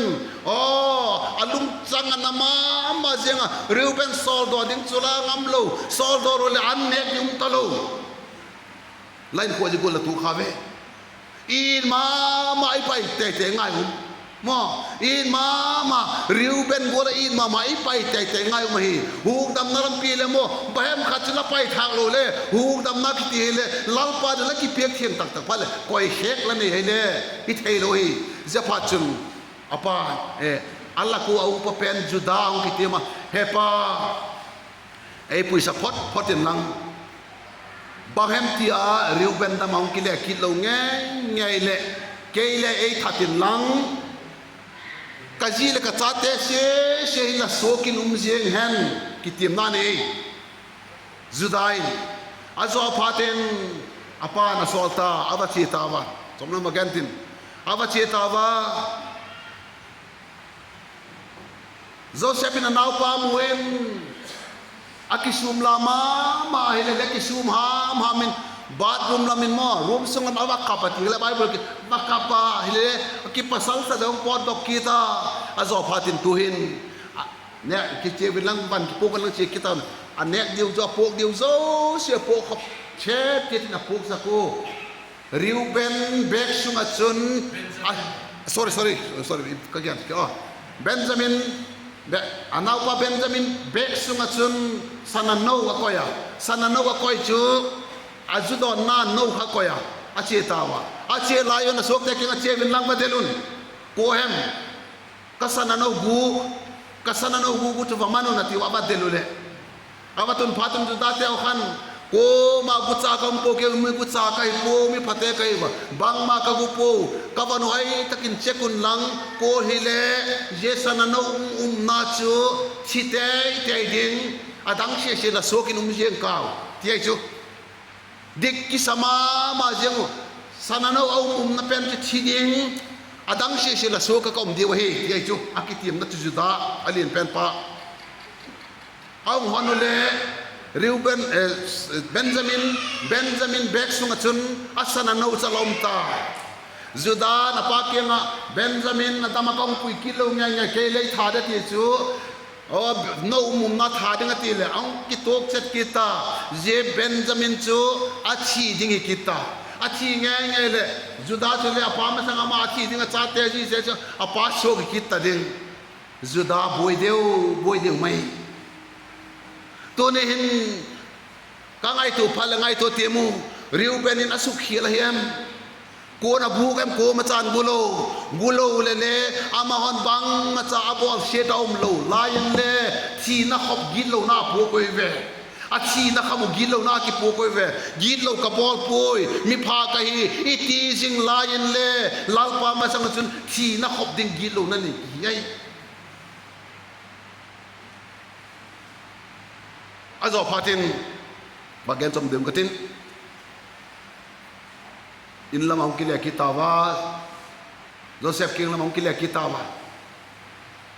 aw, a lungchang a na ma ma ziang a, Reuben sawldaw ding chu la ngam lo, sawldaw lo leh an nêk ding um talo. La inkuan zia gual la tu kha ve. It ma ma, i pai tei tei ngai um. Maw, it ma ma, Reuben gual a it ma ma, i pai tei tei ngai um ahi. Hukdamna lampi le maw, bahem khat chu la pai thâk lo le, hukdamna kiti hile, Lalpa chu la kipiak thiang tak tak phat leh koi khêk la nei hile, i theilo hi. Ziaphatchun, a pa, e, a lak ua a upa pen Juda hung kitiam a, He pa, ei puisak phot phot inlang, bang hem ti a Reuben dam a hung kile kit lo ngei ngei leh, kei le ei that inlang, ka zi leh ka chate sia sia hi la suak in um ziang hen, kitiamna nei. Juda in a zaw phat in, a pa'n a sawl ta, a va chia tau a. Chomlam a gen tin, a va chia tau a. Joseph in a naupa mu in, a kisûm la ma ma hile le, kisûm ham ham in, bathroom lam in maw, room sung lam a va kap a ti le, Bible ki va kap a hile, a kipasal sa dong pawtdok kit a. A zaw phat in tu'hin, a, ne, kichia vin lang, van kipuak vin lang chia kit a, a nêk diu zaw, a puak diu zosia a puak khop chet chet in a puaksak u. Reuben bêk sung ah chun, a, sorry, sorry, sorry, ka gen, a, Benjamin, a naupa Benjamin bêk sung ah chun sana no a koi a, sana no a koi chu a zu dawnna no kha koi a, a chia tau a. A chia lai un a suakte kiang ah, Chia vin lang, va del un. Kua hem? Ka sana no gu, ka sana no gu gu chu va man un, a tiu a, a va del u leh, a va tun phat un Judateu khan, Kuama gucha ka um pua, kei mi gucha ka hi pua, mi phate ka hi ua, bangma ka gu pua, ka va nuai tak in check un lang, kua hile, zia sana no um umna chu thi tei tei ding, a dang sia sia la suak in um ziang kau, ti ahi chu. Dik kisa ma ma ziang u, sana no a um umna pen chu thi ding, a dang sia sia la suak a ka um diu ahi, ti ahi chu, a kitiamna chu Juda, a lian pen pa. A hung hon u le, Reuben, e, Benjamin, Benjamin bêk sung ah chun a sana no chu a la um ta. Juda'n a pa kiang ah, Benjamin a dam a ka hung pui kit lo ngei ngei, kei le ei that a, ti chu, aw, no um umna that ding a ti leh, a hung kituak chet kit ta. Zia Benjamin chu a thi ding hi kit ta. A thi ngei ngei leh, Juda chu le a pa masang ama a thi ding a chate zi se chu a pa suak hi kit ta ding. Juda buai deu, buai deu mai. Tuni hin ka ngaitua phat leh ngaitua tiam u, Reuben in a sukkhial ahi em? Kua'n a bûk em? Kuamacha'n gu lo, gu lo le le, ama hon bangmacha a bawlsiat a um lo lai in le, thina khop gitlona a puak ui ve. A thina kha mu gitlona a kipuak ui ve. Gitlo ka bawl puai, mi pha ka hi, i ti zing lai inle, Lalpa masang ah chun thina khop ding gitlona nei hi ai. A zaw phatin, va gen chawm ding ka tin, in lam ah hung kile kit tau a, Joseph kiang lam ah hung kile kit tau a.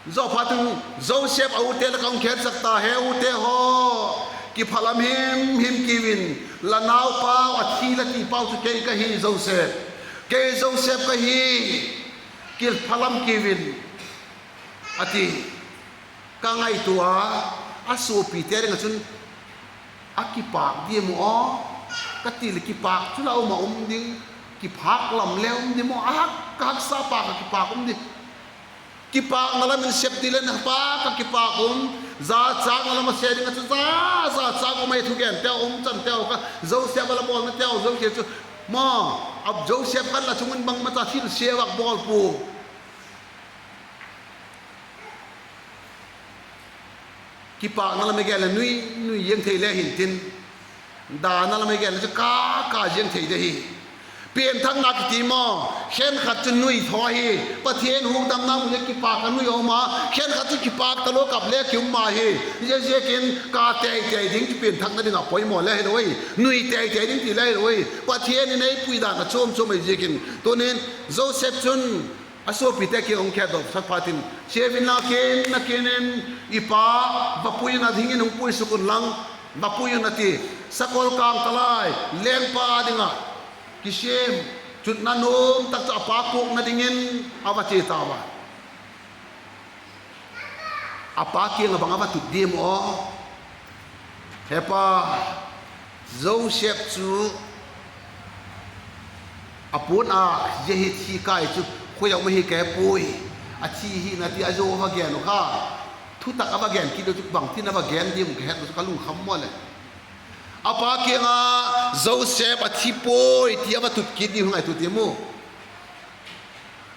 Zaw phatin, Joseph a ute lak ah hung khensak ta, He ute haw, kiphalam him him kiu in, la naupau a thi la ti pau chu kei ka hi, Joseph. Kei Joseph ka hi, kiphalam kiu in, a ti. Ka ngaitua a, a suapite ding ah chun a kipâk diam aw, ka ti leh kipâk chu la um a um ding, kiphâk lam le um di maw, a hak, ka haksa pâk ah kipâk um di. Kipâkna lam in sep ti le na pâk ah kipâk um, zachâkna lam a se ding ah chu za, zachâk um ai, thugenteu um chanteu kha, Joseph a la bawlnateu zosia chu, maw, a Joseph khan la chung in bangmacha thil sia vak bawl pua. Kipâkna lam i gen leh nui, nui ziang thei le hintin, dana lam i gen leh chu ka, ka ziang thei de hi. Pianthakna kiti maw, khenkhat chu nui thaw hi. Pathian hukdamna mu le kipâk a nui a um a, khenkhat chu kipâk talo kap le ki um ma hi. Ziaziakin ka tei tei ding chu pianthakna ding ah poimaw le hilo ai, nui tei tei ding ti le hilo ai. Pathian in ei pui dan a chuam chuam ahi ziakin. Tunin Joseph chun a suapite kiang hung khetdawksak phatin, Chia un la, kin na kin in, i pa va pui un, a dingin hung pui suk unlang, va pui un a ti. Sakol kâng talai, lengpa ding ah kisiam, chutna nuam tak chu a pa puakna dingin a va chia tau a. A pa kiang ah bang a va tut diam aw? He pa, Joseph chu a puan a, zia hi thi kai chu, khoi a um ahi ka he puai. A thi hina ti a zo a va gen uh kha. Thutak a va gen kit uh chu bangtin a va gen diam ka het uh chu ka lungkham maw leh. A pa kiang ah, Joseph a thi puai ti a va tut kit diu ngaitua tiam u.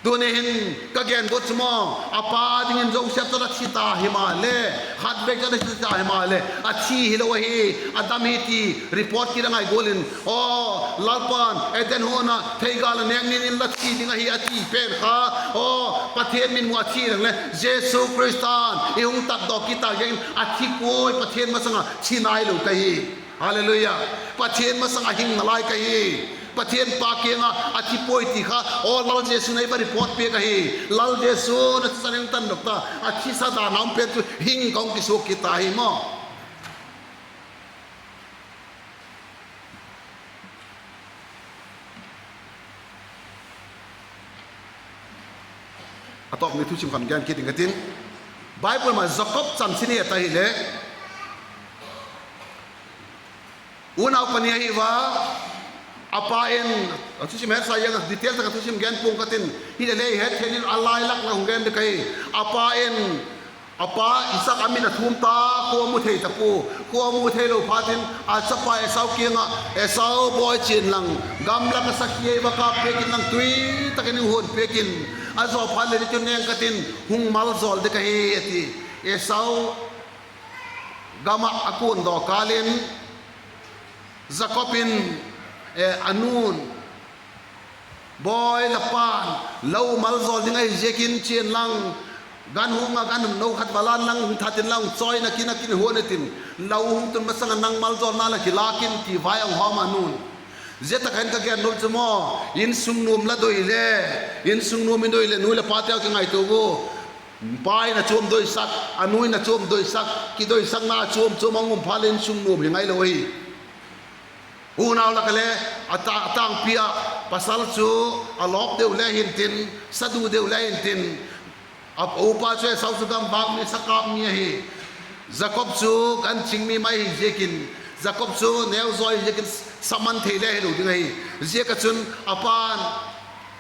Tuni hin ka gen bawk chu maw, a pa dingin Joseph chu a thi ta himaleh, khatvei chu a thi ta himaleh, a thi hilo ahi, a dam hi ti report kit a ngai gual in, aw, Lalpa'n Eden huan ah theigâl a nêk nin in la thi ding ahi a ti pen kha, aw, Pathian mitmu a thi leng le Jesu Khrista'n i hung tatdawk kit tak ziakin a thi puai, Pathian masang ah thi nailo ka hi. Hallelujah. Pathian masang ah hing nalai ka hi. Pathian pa kiang ah a thi puai ti kha, aw, Lal Jesu'n ei va report piak ahi. Lal Jesu'n a thisan ei hung tatdawk ta, a thisa dan a um pen chu hing ka hung kisuak kit ta hi maw. A tawp ni thusim khan gen kit ding ka tin. Bible ma Jakob chanchin i et a hileh, unau pani ahi ua, a pa in, a thusim hetsa ziang a, detail tak a thusim gen pua'ng ka tin, hilele het thei in a lailak la hung gen ding ka hi. A pa in, a pa Isak a mit a thum ta, khua mu thei ta pua, khua mu theilo phatin a chapa Esau kiang ah, Esau bawi, chia inlang, gamla ka sakhi ei va kâp piak inlang, tui tak in hung huan piak in, a zaw phat le ni chu neng ka tin, hung maljawl ding ka hi, a ti. Esau gam ah a kuandaw kâl in, Jakob in, eh, a nu'n, Bawi, la pa'n, la u maljawl ding ahi ziakin chia inlang, gan hung a, gan no khat va la inlang, hung that inlang, chawi na kin a kin huan intin, la u hung tun masang a nang maljawlna la kilâk in, ti vai a hung hawm a, a nu'n. Zia tak ah hin ka gen nuam chu maw, insung nuam la doi le, insung nuam i doi leh nu leh pateu kingaitua u. Pa in a chuam doisak, a nu in a chuam doisak, kidoisakna a chuam chuam a hung um phat leh insung nuam hi ngailo ahi. Unau lak ah le, a ta-, a tângpi ah, pasal chu a lawp deu le hintin, sa du deu le hintin, a upa chu Esau chu gamvâk mi, sakâp mi ahi. Jakob chu gan ching mi mai hi ziakin, Jakob chu neuzawi hi ziakin, sa man thei le hilo ding ahi. Ziak ah chun a pa'n,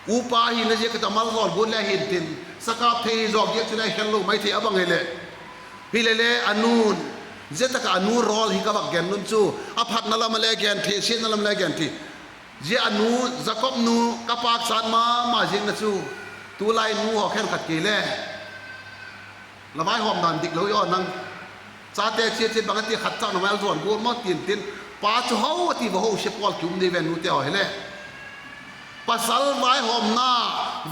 upa hina ziak ah a maljawl guat le hintin, sakâp thei hi zawk ziak chu le khel lo mai thei a bang hileh. Hilele a nu'n, zia tak ah a nu role hi ka vak gen nuam chu, a phatna lam a le gen thei, siatna lam le gen thei. Zia a nu, Jakob nu ka pâkchat ma ma ziakna chu, tulai nu haw khenkhat kei le, la vaihawm dan dik lo i aw nang. Chate chia chia bang a ti khat cha na maljawl gual maw tin tin, pa chu ho a ti va ho sia pawl ki um dei ve nute haw hile. Pasal vaihawmna,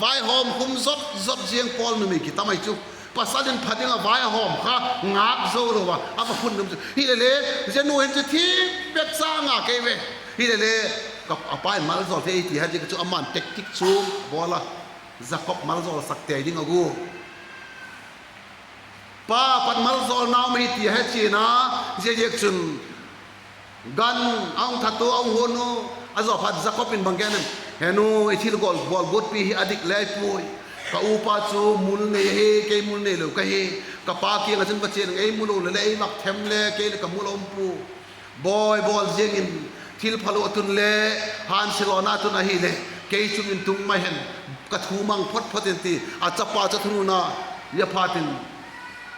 vaihawm khum zot zot ziang pawl numei ki tam ai chu. Pasal in pha ding a vaihawm kha ngâk zo lo a, a va phun dam chu. Hilele, zia nu hin chu thîk bek cha ngâk ei ve. Hilele, a pa in maljawl thei ei ti ha ziak a chu ama'n tactic chu bawl a, Jakob maljawl sak tei ding a gu. Pa pat maljawlna um hi ti a he chian a, zia ziak chun gan a hung that u, a hung huan u, a zaw phat Jakob in bang gen em? He nu, i thil gual bawl guatpi hi a dik le puai. Ka upa chu mul nei ahi, kei mul neilo ka hi. Ka pa kiang ah chun va chia ding, ei mu lo leh le ei vak them le, kei leh ka mul a um pua. Bawi bawl ziang in, thil phalo a tun le, hânsia lawna tun ahileh, kei chung in tung mai hen, ka thu mang phot phot in, ti a chapa chu a thunun a, zia phat in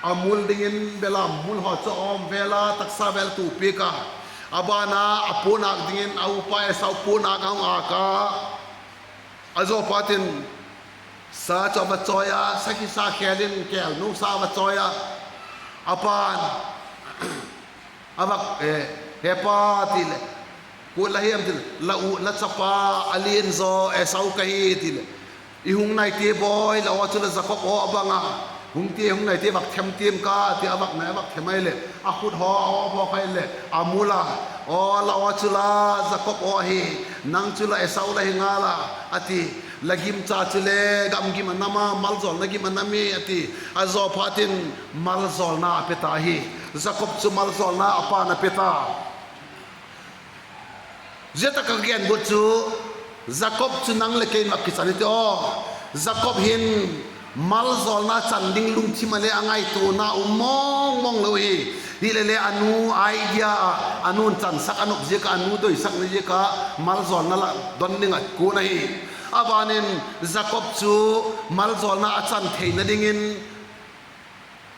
a mul dingin belam mul haw chu a awm vel a, taksa vel tu piak a. A ban a, a puanâk dingin a upa Esau puanâk a hung âk a. A zaw phat in sa chu a va chawi a, sakhi sa khêl in kêl nusa a va chawi a. A pa'n a vak, e, He pa, ti leh, kua la hiam? ti leh, La u, la chapa a lian zaw Esau ka hi, ti leh, I hung naite bawi, la aw chu la Jakob aw a bang a, hung ti, hung naite vak them tiam ka, ti a vak nai a vak them ai leh a khut haw a aw haw khai leh a mul a, Aw, la aw chu la Jakob aw ahi, nang chu la Esau la hi ngal a, a ti. La gimcha chule gamgim a nam a, maljawlna gim a nam e, a ti. A zaw phat in maljawlna a pe ta hi. Jakob chu maljawlna a pa'n a pe ta. Zia tak a ka gen guat chu, Jakob chu nang leh kei in vak kichan i ti aw. Jakob hin maljawlna chan ding lungthim a le a ngaituana um mawng mawng lo hi. Hilele a nu idea ah, a nu'n chansak a nop ziak ah, a nu doisakna ziak ah maljawlna la don ding a kuan ahi. A ban in Jakob chu maljawlna a chan theina dingin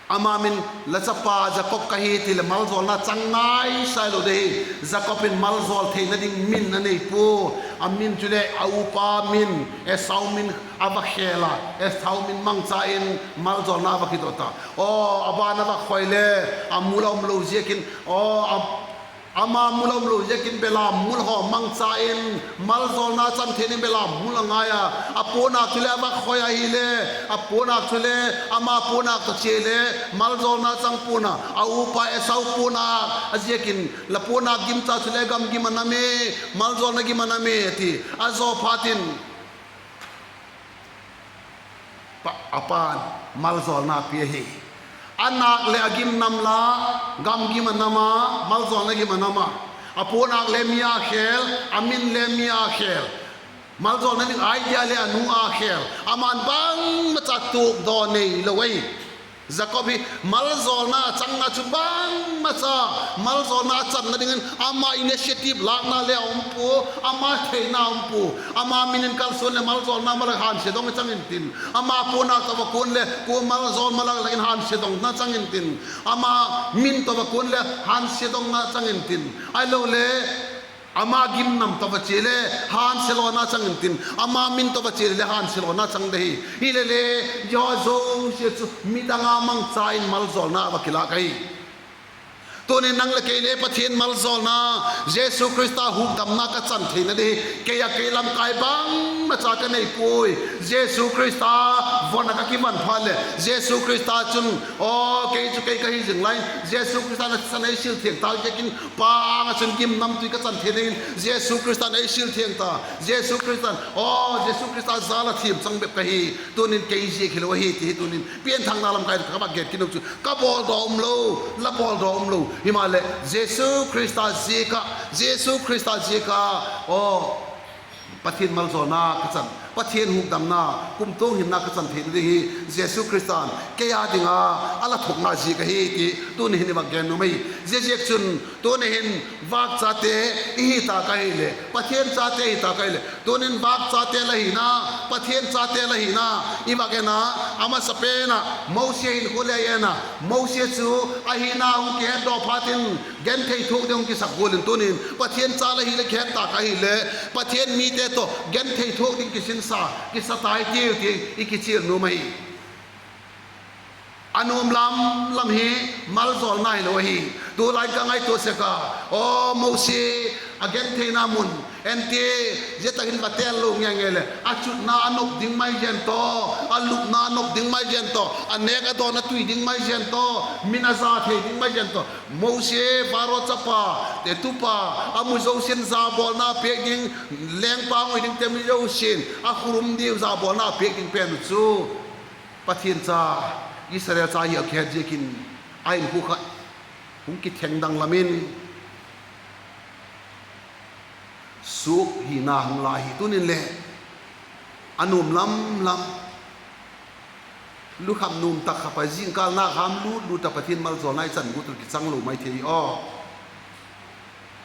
ama min, La chapa Jakob ka hi, ti leh maljawlna chang nai sai lo de hi. Jakob in maljawl theina ding min a nei pua. A min chuleh a upa min, Esau min a va khêl a, Esau min mangcha in maljawlna a va kidot a. Aw, a ban a va khoi le, a mul a um lo ziakin, aw, a ama mul a um lo ziakin belam mul haw mangcha in, maljawlna chan theina ding belam mul a ngai a, a puanâk chule a va khoi ahile, a puanâk chule, ama puanâk tawh chia le, maljawlna chang pua'n a, a upa Esau puanâk a ziakin, La puanâk gimcha chule gamgim a nam e, maljawlna gim a nam e, a ti. A zaw phat in a pa'n maljawlna pia hi. A nâk leh a gim nam la, gamgim a nam a, maljawlna gim a nam a. A puanâk le mi a khêl, a min le mi a khêl. Maljawlna ding idea le a nu a khêl. Ama'n bangmacha tuakdaw neilo ahi. Jakob hi maljawlna a changna chu bangmacha, maljawlna a channa dingin ama initiative lâkna le a um pua, ama theina a um pua. Ama min in kalsuan leh maljawlna malak hânsia dong chang intin, ama puanâk tawh va kuan leh kua maljawl malak lak in hânsia dongna chang intin, ama min tawh va kuan leh hânsia dongna chang intin, ahilole ama gimnam tawh va chia le hânsia lawna chang intin, ama min tawh va chia le hânsia lawna chang de hi. Hilele, zia zosia chu midang a mangcha in maljawlna a va kilâk ahi. Tunin nang leh kei le Pathian maljawlna, Jesu Khrista hukdamna ka chan theina ding hi kei a kei lamkai bangmacha ka nei puai. Jesu Khrista von a ka kivan phat leh Jesu Khrista chun, Aw, kei chu kei ka hi zing lai, Jesu Khrista'n a thisan ei sil thiang ta ziakin Pa âng ah chun gimnamtui ka chan theina dingin Jesu Khrista'n ei sil thiang ta. Jesu Khrista'n, Aw, Jesu Khrista jal a thiam chang bep ka hi. Tunin kei ziak hilo ahi ti hi tunin pianthakna lamkai ka va gen kit u chu, ka bawldaw umlo, la bawldaw umlo. Himaleh Jesu Khrista ziak ah, Jesu Khrista ziak a, aw, Pathian maljawlna ka chan, Pathian hukdamna, kumtuang hinna ka chan theina ding hi Jesu Khrista'n kei â ding a a la thuakna ziak ahi ti tuni hin i va gen nuam ahi. Ziaziakchun tuni hin vâkchate i hi tâk ahileh, Pathian chate i hi tâk ahileh, tunin vâkchate la hina, Pathian chate la hina i va gen a, a masapen ah Mosi hinkhua le i en a, Mosi chu a hina hung kihetdaw phat in genthei thuak ding hung kisak gual in tunin Pathian cha la hi leh kihet tâk ahileh Pathian mite tawh genthei thuak ding kisinsa kisa tai tiu ti i kichial nuam ahi. A nuam lam lam hi maljawlna hilo ahi. Tulai ka ngaitua sek a, aw Mosi, a gentheina mun, en ti, zia tak in va tel lo nge nge leh a chutna a nop ding mai ziang tawh, a lupna a nop ding mai ziang tawh, a nêk a dawn a tui ding mai ziang tawh, min a za thei ding mai ziang tawh. Mosi, Pharaoh chapa, te tupa, a mu zosia'n zabawlna piak ding, lengpa hung hi dingte mu zosia'n a khurhum diu zabawlna piak ding pen uh chu Pathian cha, Israel cha hi a kihet ziakin a in khu khat hung kithengdang lam in suak hina hung la hi. Tunin leh a nuam lam lam, lukham nuam tak kha pa, zingkâl na kham lut lut a Pathian maljawlna i chan guat uh kichang lo mai thei aw.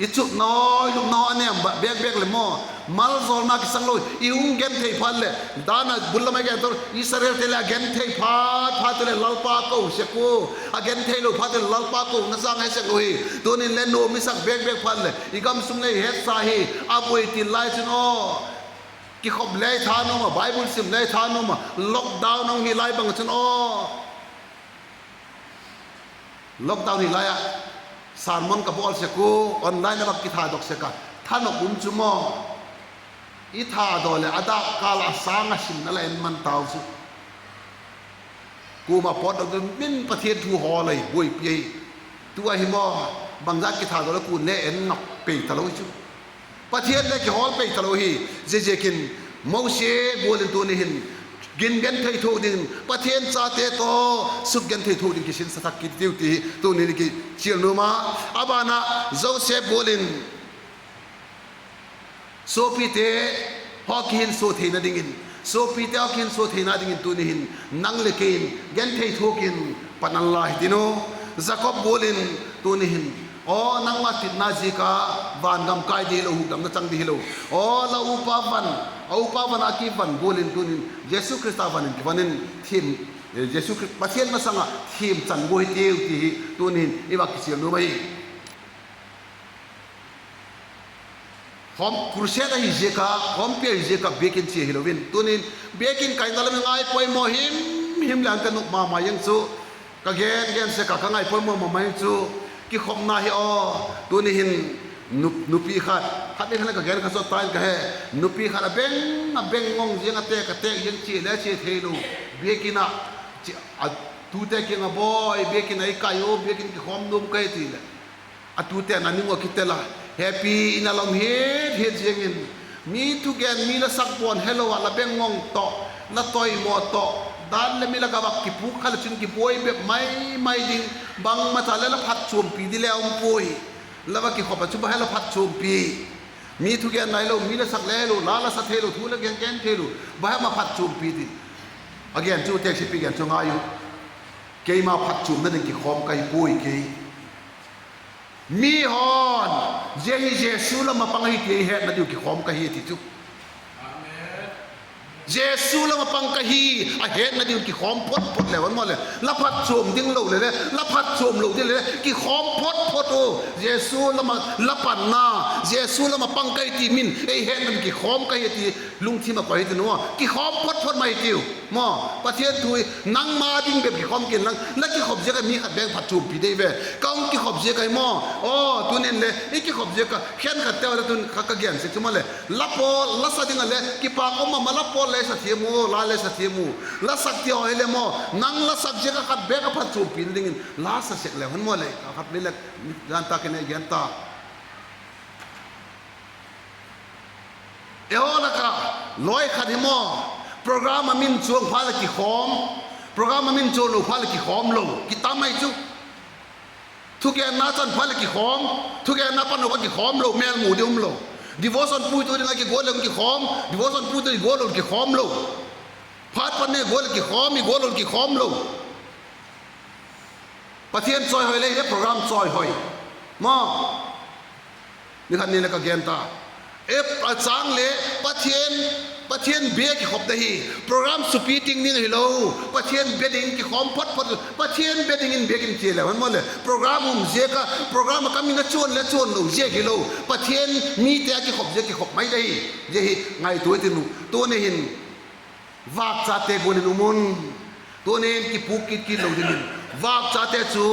I chutna, i lupna a nêm bêk bêk leh maw, maljawlna kichang lo. I hung genthei phat leh, dan a bul lam a gen to, Israelte leh a genthei phat phat leh Lalpa ko sek ua, a genthei lo phat leh Lalpa kona chang he sek lo hi. Tunin leh nuam i sak bêk bêk phat leh i gam sung leh i hetsa hi, a buai til lai chun aw, kikhop le tha nuam a, Bible sim le tha nuam a, lockdown hung hi lai bang chun aw, lockdown hi lai ah sermon ka bawl sek ua, online a bak kithadok sek a, thanop um chu maw, i thadaw leh a dâk kâl ah a sâng a simna la en man tau chu. Kuama pawtdok ding min Pathian thu hawl ahi, buaipi ahi. Tu ahi maw, bangzat kithadaw leh kuama'n le en ngap pei talo chu. Pathian le kihawl pei talo hi. Ziaziakin Mosi gual in tuni hin gin genthei thuak dingin, Pathian chate tawh suk genthei thuak ding kisinsa thak kit tiu ti hi tuni in i kichial nuam a. A ban ah Joseph gual in suapite haw kihinsua theina dingin, suapite haw kihinsua theina dingin tuni hin nang leh kei in genthei thuak in pan a la hitiu. Jakob gual in tuni hin, aw nangma titna ziak a vangam kai ding hilo, hukdamna chang ding hilo. Aw la upa van, a upa van a kivan gual in tuni in Jesu Khrista van in kivan in thiam, Jesu Khrist Pathian masang ah thiam chan gua hitiu ti hi tuni hin i va kichial nuam ahi. Crusade ahi ziak a, khawmpi ahi ziak a biakin chia hilo in, tuni in biakin kaina lam i ngai poimaw him him leh an ka nuam ma ma ziang chu, ka gen gen sek a ka ngai poimaw ma ma ziang chu, kikhopna hi aw, tuni hin nupi khat, khat ni khat leh ka gen kha sawt ta in ka he, nupi khat a beng a beng ngawng ziang a têk a têk ziang chia le chia theilo, biakin ah, a tute kiang a bawi, biakin ah i kai u, biakin kikhawm nuam ka hi ti leh, a tute na ning ua kitel a, hepi in a la um hiat hiat ziang in, mi thugen mi la sak bawn helo ah la beng ngawng tawh, la toimaw tawh, dan leh mi la gam ah kipûk kha leh chun kibuai bep mai mai ding, bangmacha leh la phatchuampi di le um puai. La va kikhop a chu bang he la phatchuampi? Mi thugen nai lo, mi la sak le helo, la la sa theilo, thu la gen gen theilo, bang hem a phatchuampi di? A gen chu teksepi gen chu ngai u. Keima phatchuamna ding kikhawm ka hi puai kei. Mi haw'n, zia hi Jesu lam a pang ahi ti ei hetna diu kikhawm ka hi ti chu. Jesu lam a pang ka hi, a hetna diu kikhawm phot phot leu an maw leh, la phatchuam ding lo leh le, la phatchuam lo ding leh le kikhawm phot phot u. Jesu lam a la panna, Jesu lam a pang ka hi ti min ei hetna diu kikhawm ka hi ti lungthim a koi hi ti nu a, kikhawm phot phot mai tiu. Maw, Pathian thu hi nangma ding bep kikhawm kin lang, la kikhop ziak a mi khat beng phatchuampi dei ve. Ka hung kikhop ziak ahi maw, aw tunin le i kikhop ziak a khenkhatte haw le tun kha ka gen sek chu maw leh, la pawl la sa ding a le kipâk um a ma, la pawl le sa thiam u, la le sa thiam u. La sak ti haw hile maw, nang la sak ziak a khat bek a phatchuampi dingin la sa sek leu hen maw leh, a khat le le, dan tak in ei gen ta. Eihaw lak a, lawi khat hi maw, program a min chuang phat leh kikhawm, program a min chuang lo phat leh kikhawm lo kitam ahi chu. Thugenna chan phat leh kikhawm, thugenna pan lo kha kikhawm lo, mêl mu ding um lo. Devotion puitu ding a kiguat leh kikhawm, devotion puitu i guat lo kikhawm lo. Phat pan ding a guat leh kikhawm, i guat lo kikhawm lo. Pathian chawihoi le, le program chawihoi. Maw, ni khat ni leh ka gen ta. E, a châng le, Pathian, Pathian bia kikhop ding hi program supi ting ding hilo. Pathian bia dingin kikhawm phot phot, Pathian bia dingin biakin chia leu hen maw leh, program um ziak a, program a ka min a chuan le chuan lo ziak hilo, Pathian mite a kikhop ziak kikhop mai ding hi. Zia hi ngaitua i tin u. Tuni hin vâkchate gual in um un. Tunin kipûk kit kit lo dingin, vâk chate chu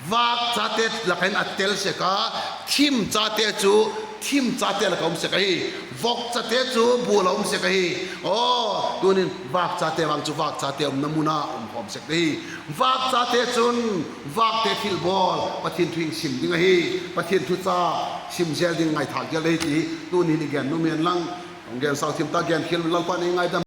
vâk chate lak ah hin a tel sek a, thim chate chu thim chate lak ah um sek ahi. Vok chate chu bual ah um sek ahi. Aw, tunin vâk chate vang chu vâk chate umna mun ah um khawm sek ahi. Vâk chate chun vâkte thilbawl, Pathian thu hing sim ding ahi. Pathian thu cha sim zel ding ngaithâk zel ahi ti tuni ni gen nuam hen lang, hung gen sau thim ta, gen khial Lalpa'n ei ngaidam